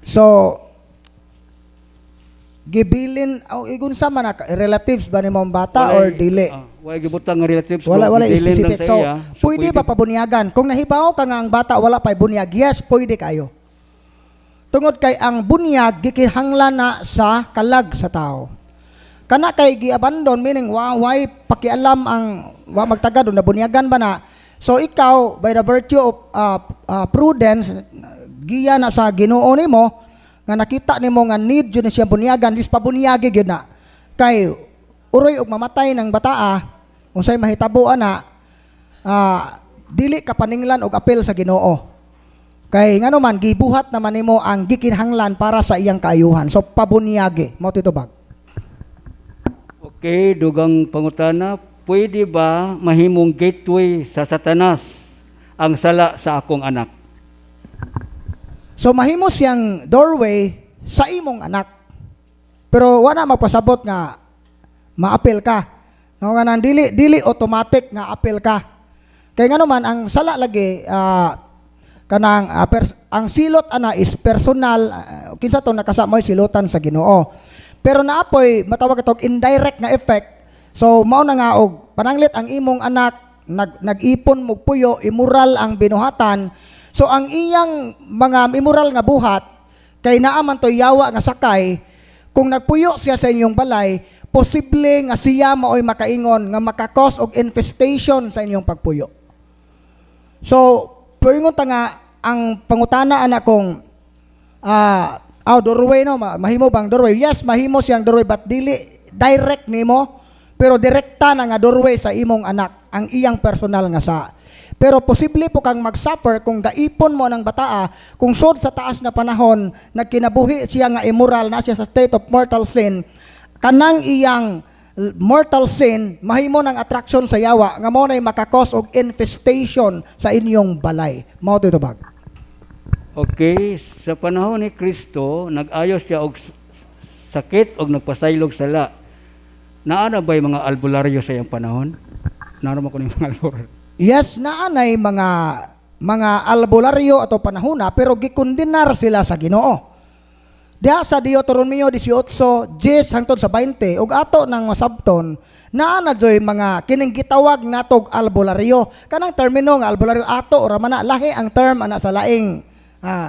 So gibilin o igun sa man na, relatives ba nimo ang bata or dili? Ah, walay gibutang nga relatives Wala bro, wala gibilin lang specific. sa So, iya. So, pwede ba pabunyagan? Kung nahibaw ka nga ang bata wala pa'y bunyag, yes, pwede kayo. Tungod kay ang bunyag gikinahanglan na sa kalag sa tao. Kana kay giabandon, meaning wa way pakialam ang wa magtagad o nabunyagan ba na. So ikaw, by the virtue of prudence, giya na sa Ginoo nimo nga nakita nimo nga need jud ni siya bunyagan, dis pabunyagi gyud na. Kay uroy og mamatay ng bataa, unsay mahitabo ana, dili ka paninglan og apel sa Ginoo. Kay ngano man gibuhat naman nimo ang gikinahanglan para sa iyang kaayuhan. So pabunyagi, mao titubag. Okay, dugang pangutana, pwede ba mahimong gateway sa Satanas ang sala sa akong anak? So mahimo siyang doorway sa imong anak. Pero wala magpasabot nga maapil ka. No, nga nang dili dili automatic nga apil ka. Kay ngano man ang sala lagi, kanang ang silot ana is personal, kinsa to nakasama silotan sa Ginoo. Pero naapoy matawag itog indirect nga effect. So mao na nga og pananglit ang imong anak nag-ipon mo puyo, immoral ang binuhatan. So ang iyang mga immoral nga buhat kay naa man to'y yawa nga sakay, kung nagpuyo siya sa inyong balay, posible nga siya maoy makaingon nga makakos og infestation sa inyong pagpuyo. So, pero ingon ta nga ang pangutana ana kung Ah, doorway, no? Mahimo bang doorway? Yes, mahimo siyang doorway, but dili direct nimo, pero direkta na nga doorway sa imong anak ang iyang personal nga sa. Pero posible po kang mag-suffer kung gaipon mo ng bataa, kung sud sa taas na panahon nagkinabuhi siya nga immoral na siya sa state of mortal sin, kanang iyang mortal sin mahimo ng attraction sa yawa nga mao nay maka-cause og infestation sa inyong balay. Mao to bag. Okay, sa panahon ni Kristo, nag-ayo siya og sakit og nagpasaylog sala. Naa na ba'y mga albularyo sa iyang panahon? Naa na ko mga albularyo? Yes, naa nay mga albularyo ato panahona, pero gikondenar sila sa Ginoo. Diha sa Deuteronomio 18, 10 hangtod sa 20, ug ato nang masabton, naa na joy mga kining gitawag natog albularyo. Kanang termino nga albularyo, ato ra man na, lahi ang term ana sa laing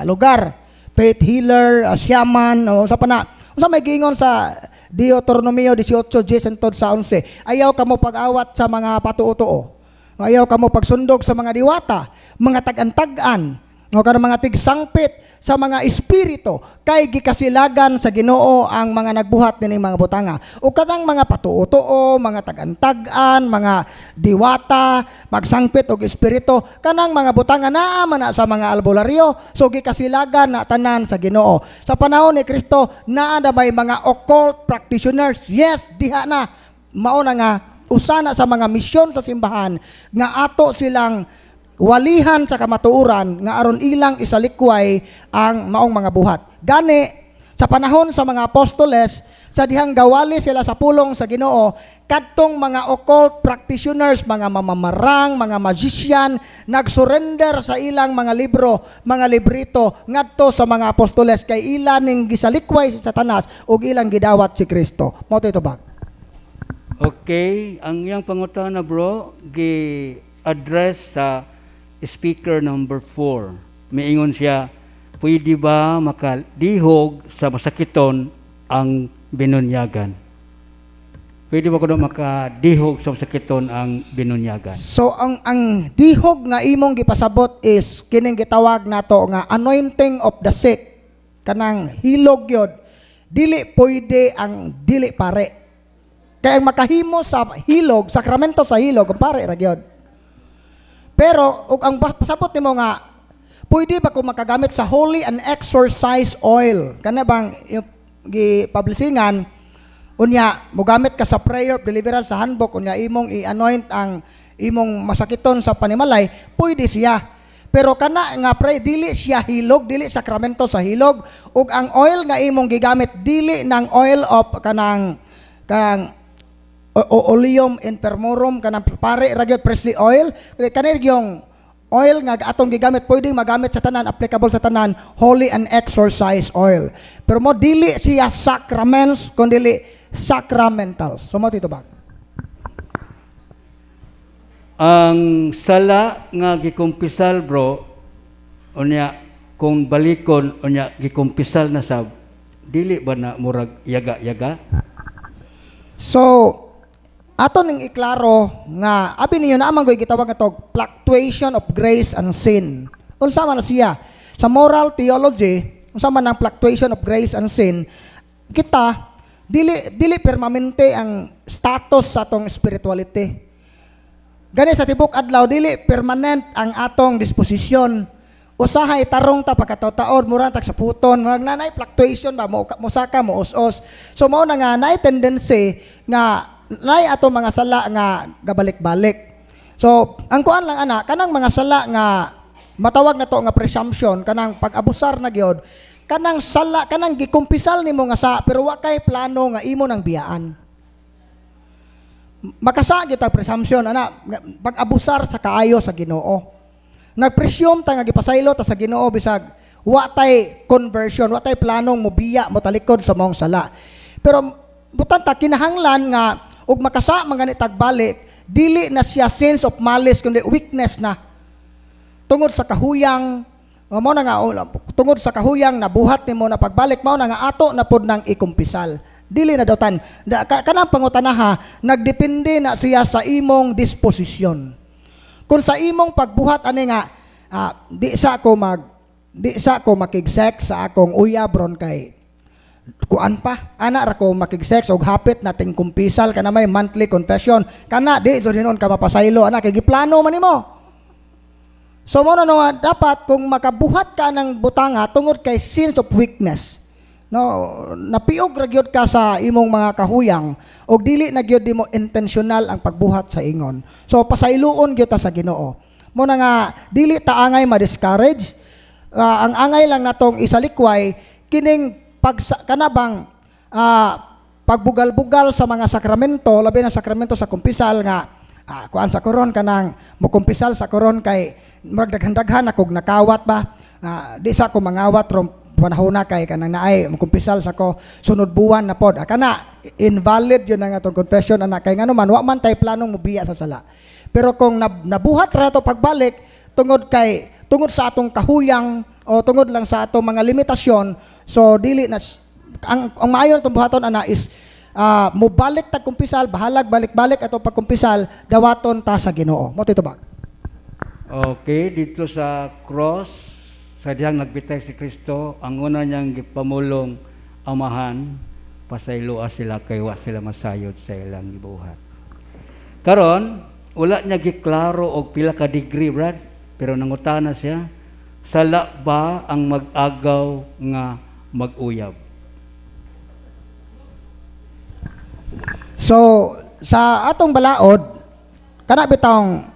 lugar. Faith healer, shaman, o sa pa na. Unsa may giingon sa Deuteronomio 18, 10 hangtod sa 11? Ayaw kamo pag-awat sa mga patuo-tuo. Ayaw kamo pagsundog sa mga diwata, mga tag-an-tag-an, o kanang mga tigsangpit sa mga espiritu, kay gikasilagan sa Ginoo ang mga nagbuhat nining mga butanga. O kanang mga patuo-tuo, mga tag-an-tag-an, mga diwata, magsangpit og espiritu, kanang mga butanga naa man na sa mga albularyo. So gikasilagan na tanan sa Ginoo. Sa panahon ni Kristo, naa na may mga occult practitioners? Yes, diha na. Mao na nga usa na sa mga misyon sa simbahan nga ato silang walihan sa kamatuoran nga aron ilang isalikway ang maong mga buhat. Gani sa panahon sa mga apostoles, sa dihang gawali sila sa pulong sa Ginoo, kadtong mga occult practitioners, mga mamamarang, mga magician, nagsurrender sa ilang mga libro, mga librito ngadto sa mga apostoles kay ila ning gisalikway si Satanas ug ilang gidawat si Kristo. Mao to ito ba? Okay, ang iyang pangutana, bro, gi-address sa speaker number 4. Miingon siya, pwede ba makadihog sa masakiton ang binunyagan? Pwede ba kuno makadihog sa masakiton ang binunyagan? So ang dihog nga imong gipasabot is kining gitawag nato nga anointing of the sick, kanang hilog yod. Dili pwede ang dili pare. Kaya ang makahimo sa hilog, sakramento sa hilog, ang pare ra gyud. Pero ug ang pasabot nimo nga pwede ba kung makagamit sa holy and exorcise oil, kana bang yung gi-publishingan, unya mogamit ka sa prayer of deliverance sa handbook, unya imong i-anoint ang imong masakiton sa panimalay, pwede siya. Pero kana nga pray, dili siya hilog, dili sakramento sa hilog, ug ang oil nga imong gigamit dili ng oil of kanang oleum infermorum, kanang pare ra gyud, priestly oil. Kani yung oil nga atong gigamit, pwedeng magamit sa tanan, applicable sa tanan, holy and exorcise oil. Pero mo dili siya sacraments kun dili sacramentals. So mo tito ba? Ang sala nga gikumpisal, bro, unya kung balikon, unya gikumpisal na sab, dili ba na murag yaga-yaga? So ato ning iklaro nga abi ninyo naa man goy gitawag nga tog fluctuation of grace and sin. Unsa man na siya? Sa moral theology, unsa man ang fluctuation of grace and sin? Kita dili permanente ang status sa atong spirituality. Gani sa tibok adlaw, dili permanent ang atong disposisyon. Usahay tarong ta pagkataon, mura tag sa puton, murag nanay fluctuation ba, mo mosaka, mo os-os. So mao na nga naay tendency nga naay ato mga sala nga gabalik-balik. So ang kuan lang ana, kanang mga sala nga matawag na to nga presumption, kanang pag-abusar na gyud, kanang sala, kanang gikumpisal nimo nga sa pero wa kay plano nga imo nang biyaan. Makasa gyud tag presumption ana, pag-abusar sa kaayo sa Ginoo. Nagpresume ta nga gipasaylo ta sa Ginoo bisag wa tay conversion, wa tay planong mobiya, motalikod sa maong sala. Pero butan ta kinahanglan nga og makasa man gani tag balik, dili na siya sense of malice kundi weakness na. Tungod sa kahuyang mao na nga tungod sa kahuyang nabuhat nimo na pagbalik, mao na nga ato na pod nang ikumpisal. Dili na daw tan kanang pangutanaha, nagdepende na siya sa imong disposisyon. Kung sa imong pagbuhat ani nga di sa ako mag Di sa ko makig-sex sa akong uyab ron kay kuan pa ana ra ko makig-sex og hapit nating kumpisal kana may monthly confession kana di jud hinuon ka mapasaylo ana kay giplano man nimo. So mo na no, dapat kung makabuhat ka ng butanga tungod kay sense of weakness, no, napiog ra gyud ka sa imong mga kahuyang og dili na gyud nimo intentional ang pagbuhat sa ingon. So pasayloon gyud ta sa Ginoo. Mo na nga dili ta angay ma-discourage. Ang angay lang natong isalikway kining pag kanabang pagbugal-bugal sa mga sakramento, labi na sakramento sa kumpisal nga kuan sa koron kanang mukumpisal sa koron kay murag daghan-daghan akog nakawat ba. Di sa ko mangawat ron panahon na kay kanang naay mukumpisal sa ko sunod buwan na pod. Kana invalid yun ang atong confession ana kay ngano man wa man tay planong mubiya sa sala. Pero kung nabuhat ra to pagbalik tungod kay tungod sa atong kahuyang o tungod lang sa atong mga limitasyon, so dili na ang maayo natong buhaton ana is mobalik tag kumpisal, bahalag balik-balik ato pagkumpisal, dawaton ta sa Ginoo. Mo tito ba? Okay, dito sa cross, sa dihang nagbitay si Kristo, ang una niyang gipamulong, "Amahan, pasayloa sila kay wa sila masayod sa ilang gibuhat." Karon, wala niya giklaro og pila ka degree, Brad, pero nangutana siya, sala ba ang mag-agaw nga mag-uyab? So sa atong balaod kana bitawng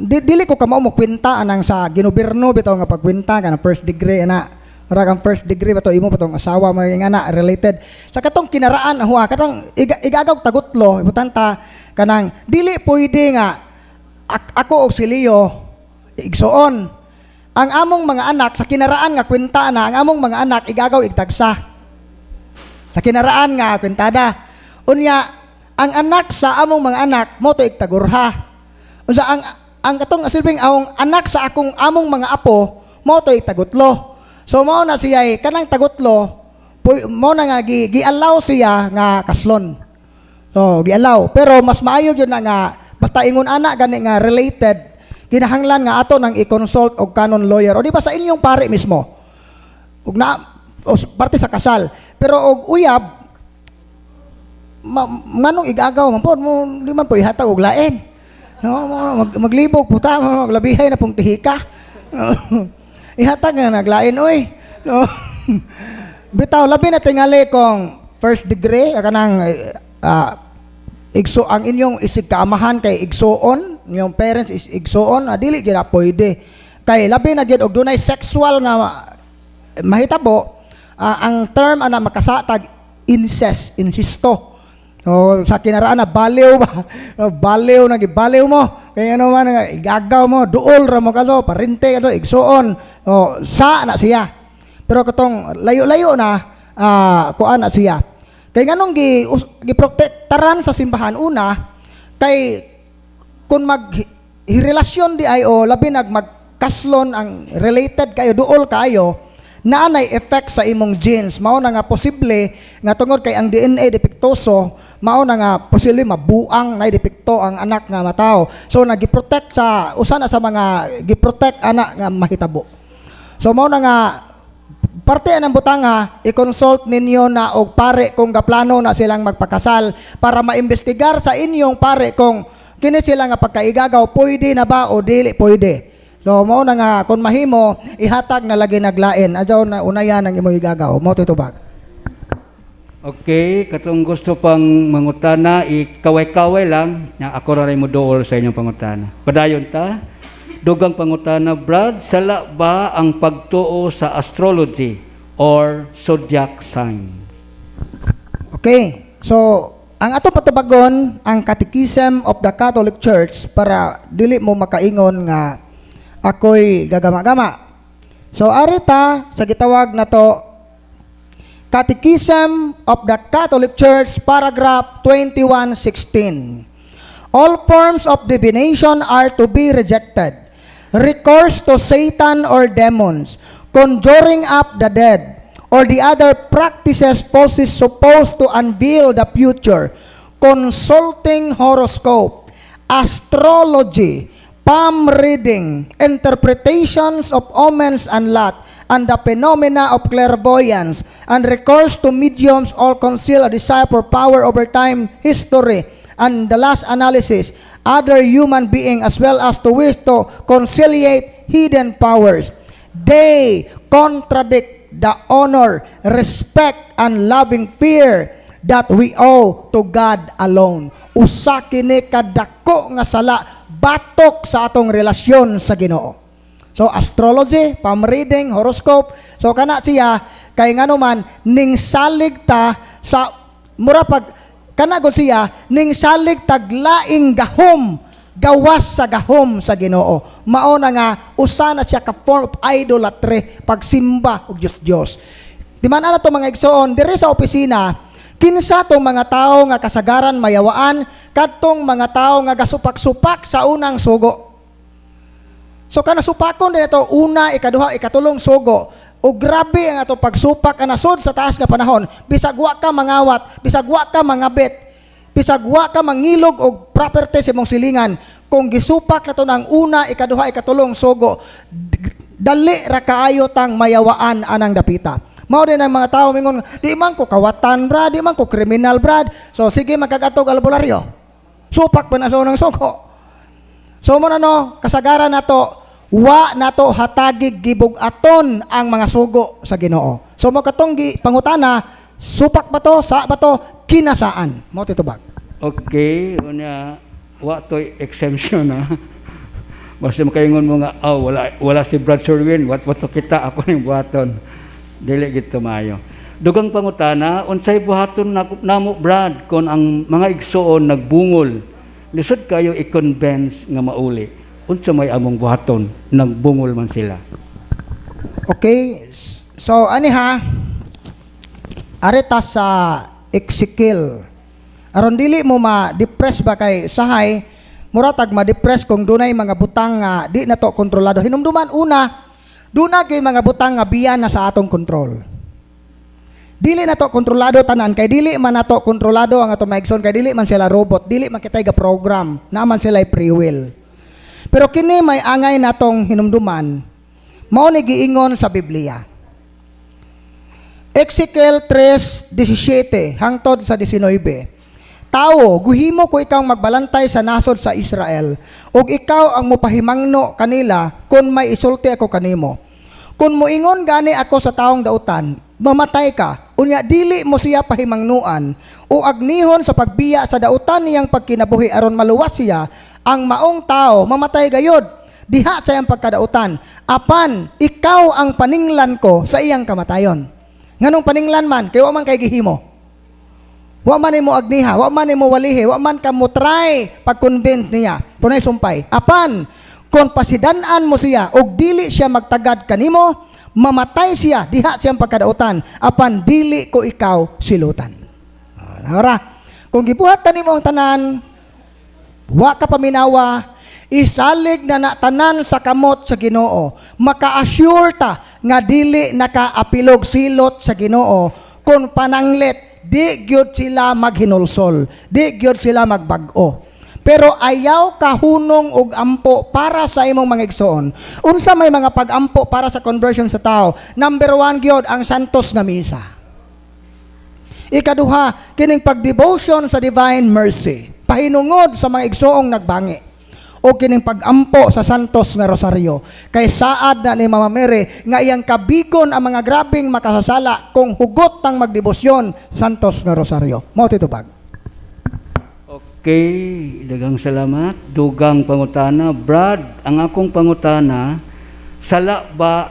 dili ko kamao mo kwenta anang sa ginobyerno bitaw nga pagkwenta kana first degree ana. Murag ang first degree ba to imo pa tong asawa mo nga na related sa katong kinaraan huwa katong igagaw tagutlo ibutanta kanang dili pwede nga ako og si Leo igsuon ang among mga anak sa kinaraan nga kwenta na ang among mga anak igagaw igtagsa sa kinaraan nga kwentada. Unya ang anak sa among mga anak mo to igtagurha. Unsa ang katong silbing awong anak sa akong among mga apo mo to igtagutlo. So mao na siya eh, kanang tagutlo mo na nga gi-allow siya nga kaslon. So gi-allow, pero mas maayo gyud na nga basta ingon ana gani nga related kinahanglan nga ato nang i-consult og canon lawyer o di ba sa inyong pare mismo. Ug na o parte sa kasal. Pero og uyab nganong igagaw man po mo di man po ihatag og lain. No, maglibog puta maglabihay na pong tihika. Ihatag nga naglain oy. No. Bitaw labi na tingali kung first degree kanang igso ang inyong isig kaamahan kay igsuon, inyong parents is igsuon, dili gyud na pwede. Kay labi na gyud og dunay sexual nga mahitabo, ang term ana makasatag incest, insisto. O sa kinaraan na baliw ba? O, baliw na gibaliw mo. Kaya ano man nga igagaw mo, duol ra mo kaso, parente kaso, igsuon. O sa na siya. Pero katong layo-layo na kuan na siya. Kay nganong giprotektaran sa simbahan una kay kung mag relasyon di ay o labi nag magkaslon ang related kayo duol kayo naa nay effect sa imong genes. Mao na nga posible nga tungod kay ang DNA depektoso, mao na nga posible mabuang na depekto ang anak nga matawo. So nagiprotect sa usa na sa mga giprotect ana nga mahitabo. So mao na nga parte ng butanga i-consult ninyo na og pare kung gaplano na silang magpakasal para maimbestigar sa inyong pare kung kini sila nga pagkaigagaw pwede na ba o dili pwede. So mao na nga kung mahimo ihatag na lagi naglain adyaw na unayan ang imong igagaw mo titubag. Okay, katong gusto pang mangutana, ikaway-kaway lang, na ako ra rin mo dool sa inyong pangutana. Padayon ta. Dugang pangutana, Brad, sala ba ang pagtuo sa astrology or zodiac sign? Okay. So, ang ato patubagon ang Catechism of the Catholic Church para dili mo makaingon nga ako'y gagama-gama. So, arita sa gitawag na to Catechism of the Catholic Church, paragraph 2116. All forms of divination are to be rejected. Recourse to Satan or demons, conjuring up the dead, or the other practices falsely supposed to unveil the future, consulting horoscope, astrology, Palm reading, interpretations of omens and lot, and the phenomena of clairvoyance, and recourse to mediums all conceal a desire for power over time, history, and the last analysis, other human being, as well as to wish to conciliate hidden powers. They contradict the honor, respect, and loving fear that we owe to God alone. Usa kini kadako nga sala batok sa atong relasyon sa Ginoo. So astrology, palm reading, horoscope, so kana siya kay ngano man ning salig ta sa mura pag kana gud siya ning salig tag laing gahom gawas sa gahom sa Ginoo. Mao na nga usa na siya ka form of idolatry, pagsimba og Dios Dios. Di man ana to, mga igsoon, diri sa opisina, kinsa tong mga tao nga kasagaran mayawaan? Kadtong mga tao nga gasupak-supak sa unang sugo. So kana supakon din ito una, ikaduha, ikatulong sugo. O grabe ang ato pagsupak anasod sa taas nga panahon. Bisag wa ka mangawat, bisag wa ka mangabit, bisag wa ka mangilog og property sa imong silingan, kung gisupak na to ng una, ikaduha, ikatulong sugo, dali ra kaayo tang mayawaan anang dapita. Mao din ang mga tao mingon, "Di man ko kawatan, brad, di man ko kriminal, brad." So sige magkagatog albularyo. Supak pa na sa unang sugo. So mo na no, kasagaran nato wa nato hatagig gibug-aton ang mga sugo sa Ginoo. So mo katong gi pangutana, supak ba to, sa ba to, kinasaan? Mo titubag. Okay, unya wa to'y exemption ha. Basta makaingon mo nga, "Oh, wala wala si Brad Sherwin, wat wat to kita, ako ning buhaton." Dili gid tumayo. Dugang pangutana, unsay buhaton namo, Brad, kon ang mga igsuon nagbungol? Lisod kayo i-convince nga mauli. Unsa may among buhaton? Nagbungol man sila. Okay, so ani ha, areta sa Ezekiel. Aron dili mo ma-depress ba, kay sahay mura tag ma-depress kung dunay mga butang nga di na to kontrolado. Hinumduman una, duna kay mga butang nga biyan na sa atong kontrol. Dili na to kontrolado tanan kay dili man nato kontrolado ang atong mga igsoon kay dili man sila robot, dili man kitay ga program, naman sila free will. Pero kini may angay natong hinumduman, mao ni giingon sa Biblia. Ezekiel 3:17 hangtod sa 19. "Tawo, guhimo ko ikaw magbalantay sa nasod sa Israel, ug ikaw ang mopahimangno kanila kung may isulti ako kanimo. Kung moingon gani ako sa taong dautan, 'Mamatay ka,' unya dili mo siya pahimangnuan o agnihon sa pagbiya sa dautan niyang pagkinabuhi aron maluwas siya, ang maong tao mamatay gayod diha sa iyang pagkadautan. Apan ikaw ang paninglan ko sa iyang kamatayon." Nganong paninglan man? Kay wa man kay gihimo. Wa man nimo agniha, wa man nimo walihi, wa man ka mo try pag-convince niya. Punay sumpay. "Apan kung pasidan-an mo siya og dili siya magtagad kanimo, mamatay siya diha siyang pagkadautan, apan dili ko ikaw silutan." Ah, ora, kung gibuhat ta nimo ang tanan, wa ka paminawa, isalig na na tanan sa kamot sa Ginoo. Maka-assure ta nga dili nakaapilog silot sa Ginoo kung pananglit di gyud sila maghinulsol, di gyud sila magbag-o. Pero ayaw kahunong og ampo para sa imong mga igsoon. Unsa may mga pag-ampo para sa conversion sa tao? Number one gyud ang Santos nga Misa. Ikaduha, kining pagdevotion sa Divine Mercy. Pahinungod sa mga igsoong nagbangi. O kining pag-ampo sa Santos nga Rosaryo. Kay saad na ni Mama Mary nga iyang kabigon ang mga grabeng makasasala kung hugot tang magdebosyon Santos nga Rosaryo. Mao titubag. Okay, daghang salamat. Dugang pangutana, Brad, ang akong pangutana, sala ba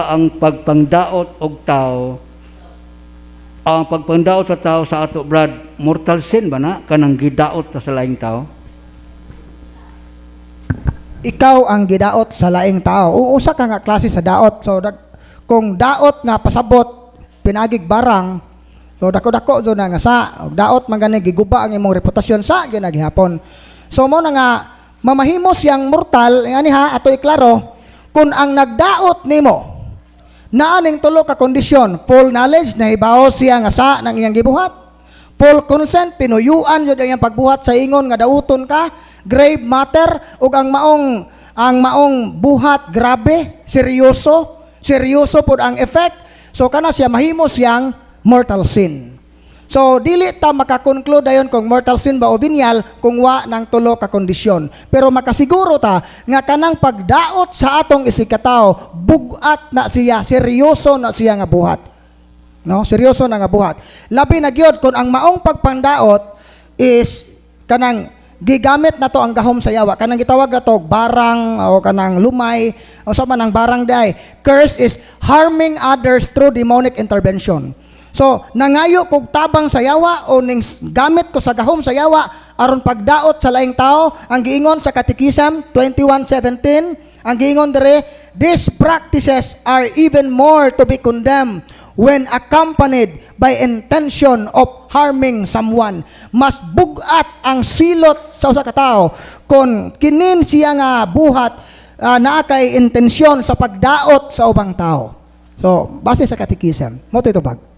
ang pagpangdaot og tao? Ang pagpangdaot sa tao sa ato, Brad, mortal sin ba na kanang gidaot ta sa laing tao? Ikaw ang gidaot sa laing tao. Usa ka nga klase sa daot. So kung daot nga pasabot pinagig barang, so dako-dako do na nga sa og daot man gani giguba ang imong reputasyon, sa gihapon. So mo na nga mamahimo siyang mortal ani ha, ato iklaro, kung ang nagdaot nimo naa ning tulo ka kondisyon: full knowledge, nahibaw siya nga sa nang iyang gibuhat; Full consent, tinuyuan jud ang iyang pagbuhat sa ingon nga dauton ka, grave matter, ug ang maong buhat grabe, seryoso, seryoso pod ang effect. So kana siya mahimo siyang mortal sin. So dili ta makakonclude dayon kung mortal sin ba o venial kung wa ng tulo ka kondisyon. Pero makasiguro ta nga kanang pagdaot sa atong isigkatao, bugat na siya, seryoso na siya nga buhat. No, seryoso na nga buhat. Labi na gyud kung ang maong pagpangdaot is kanang gigamit na to ang gahom sa yawa, kanang gitawag ato barang o kanang lumay o sa man ang barang day. Curse is harming others through demonic intervention. So nangayo kog tabang sa yawa o ning gamit ko sa gahom sa yawa aron pagdaot sa laing tao. Ang giingon sa Catechism 21:17, ang giingon dere, "These practices are even more to be condemned when accompanied by intention of harming someone." Mas bugat ang silot sa usa ka tawo kung kinin siya nga buhat naa kay intensyon sa pagdaot sa ubang tao. So, base sa Catechism, mao to itubag.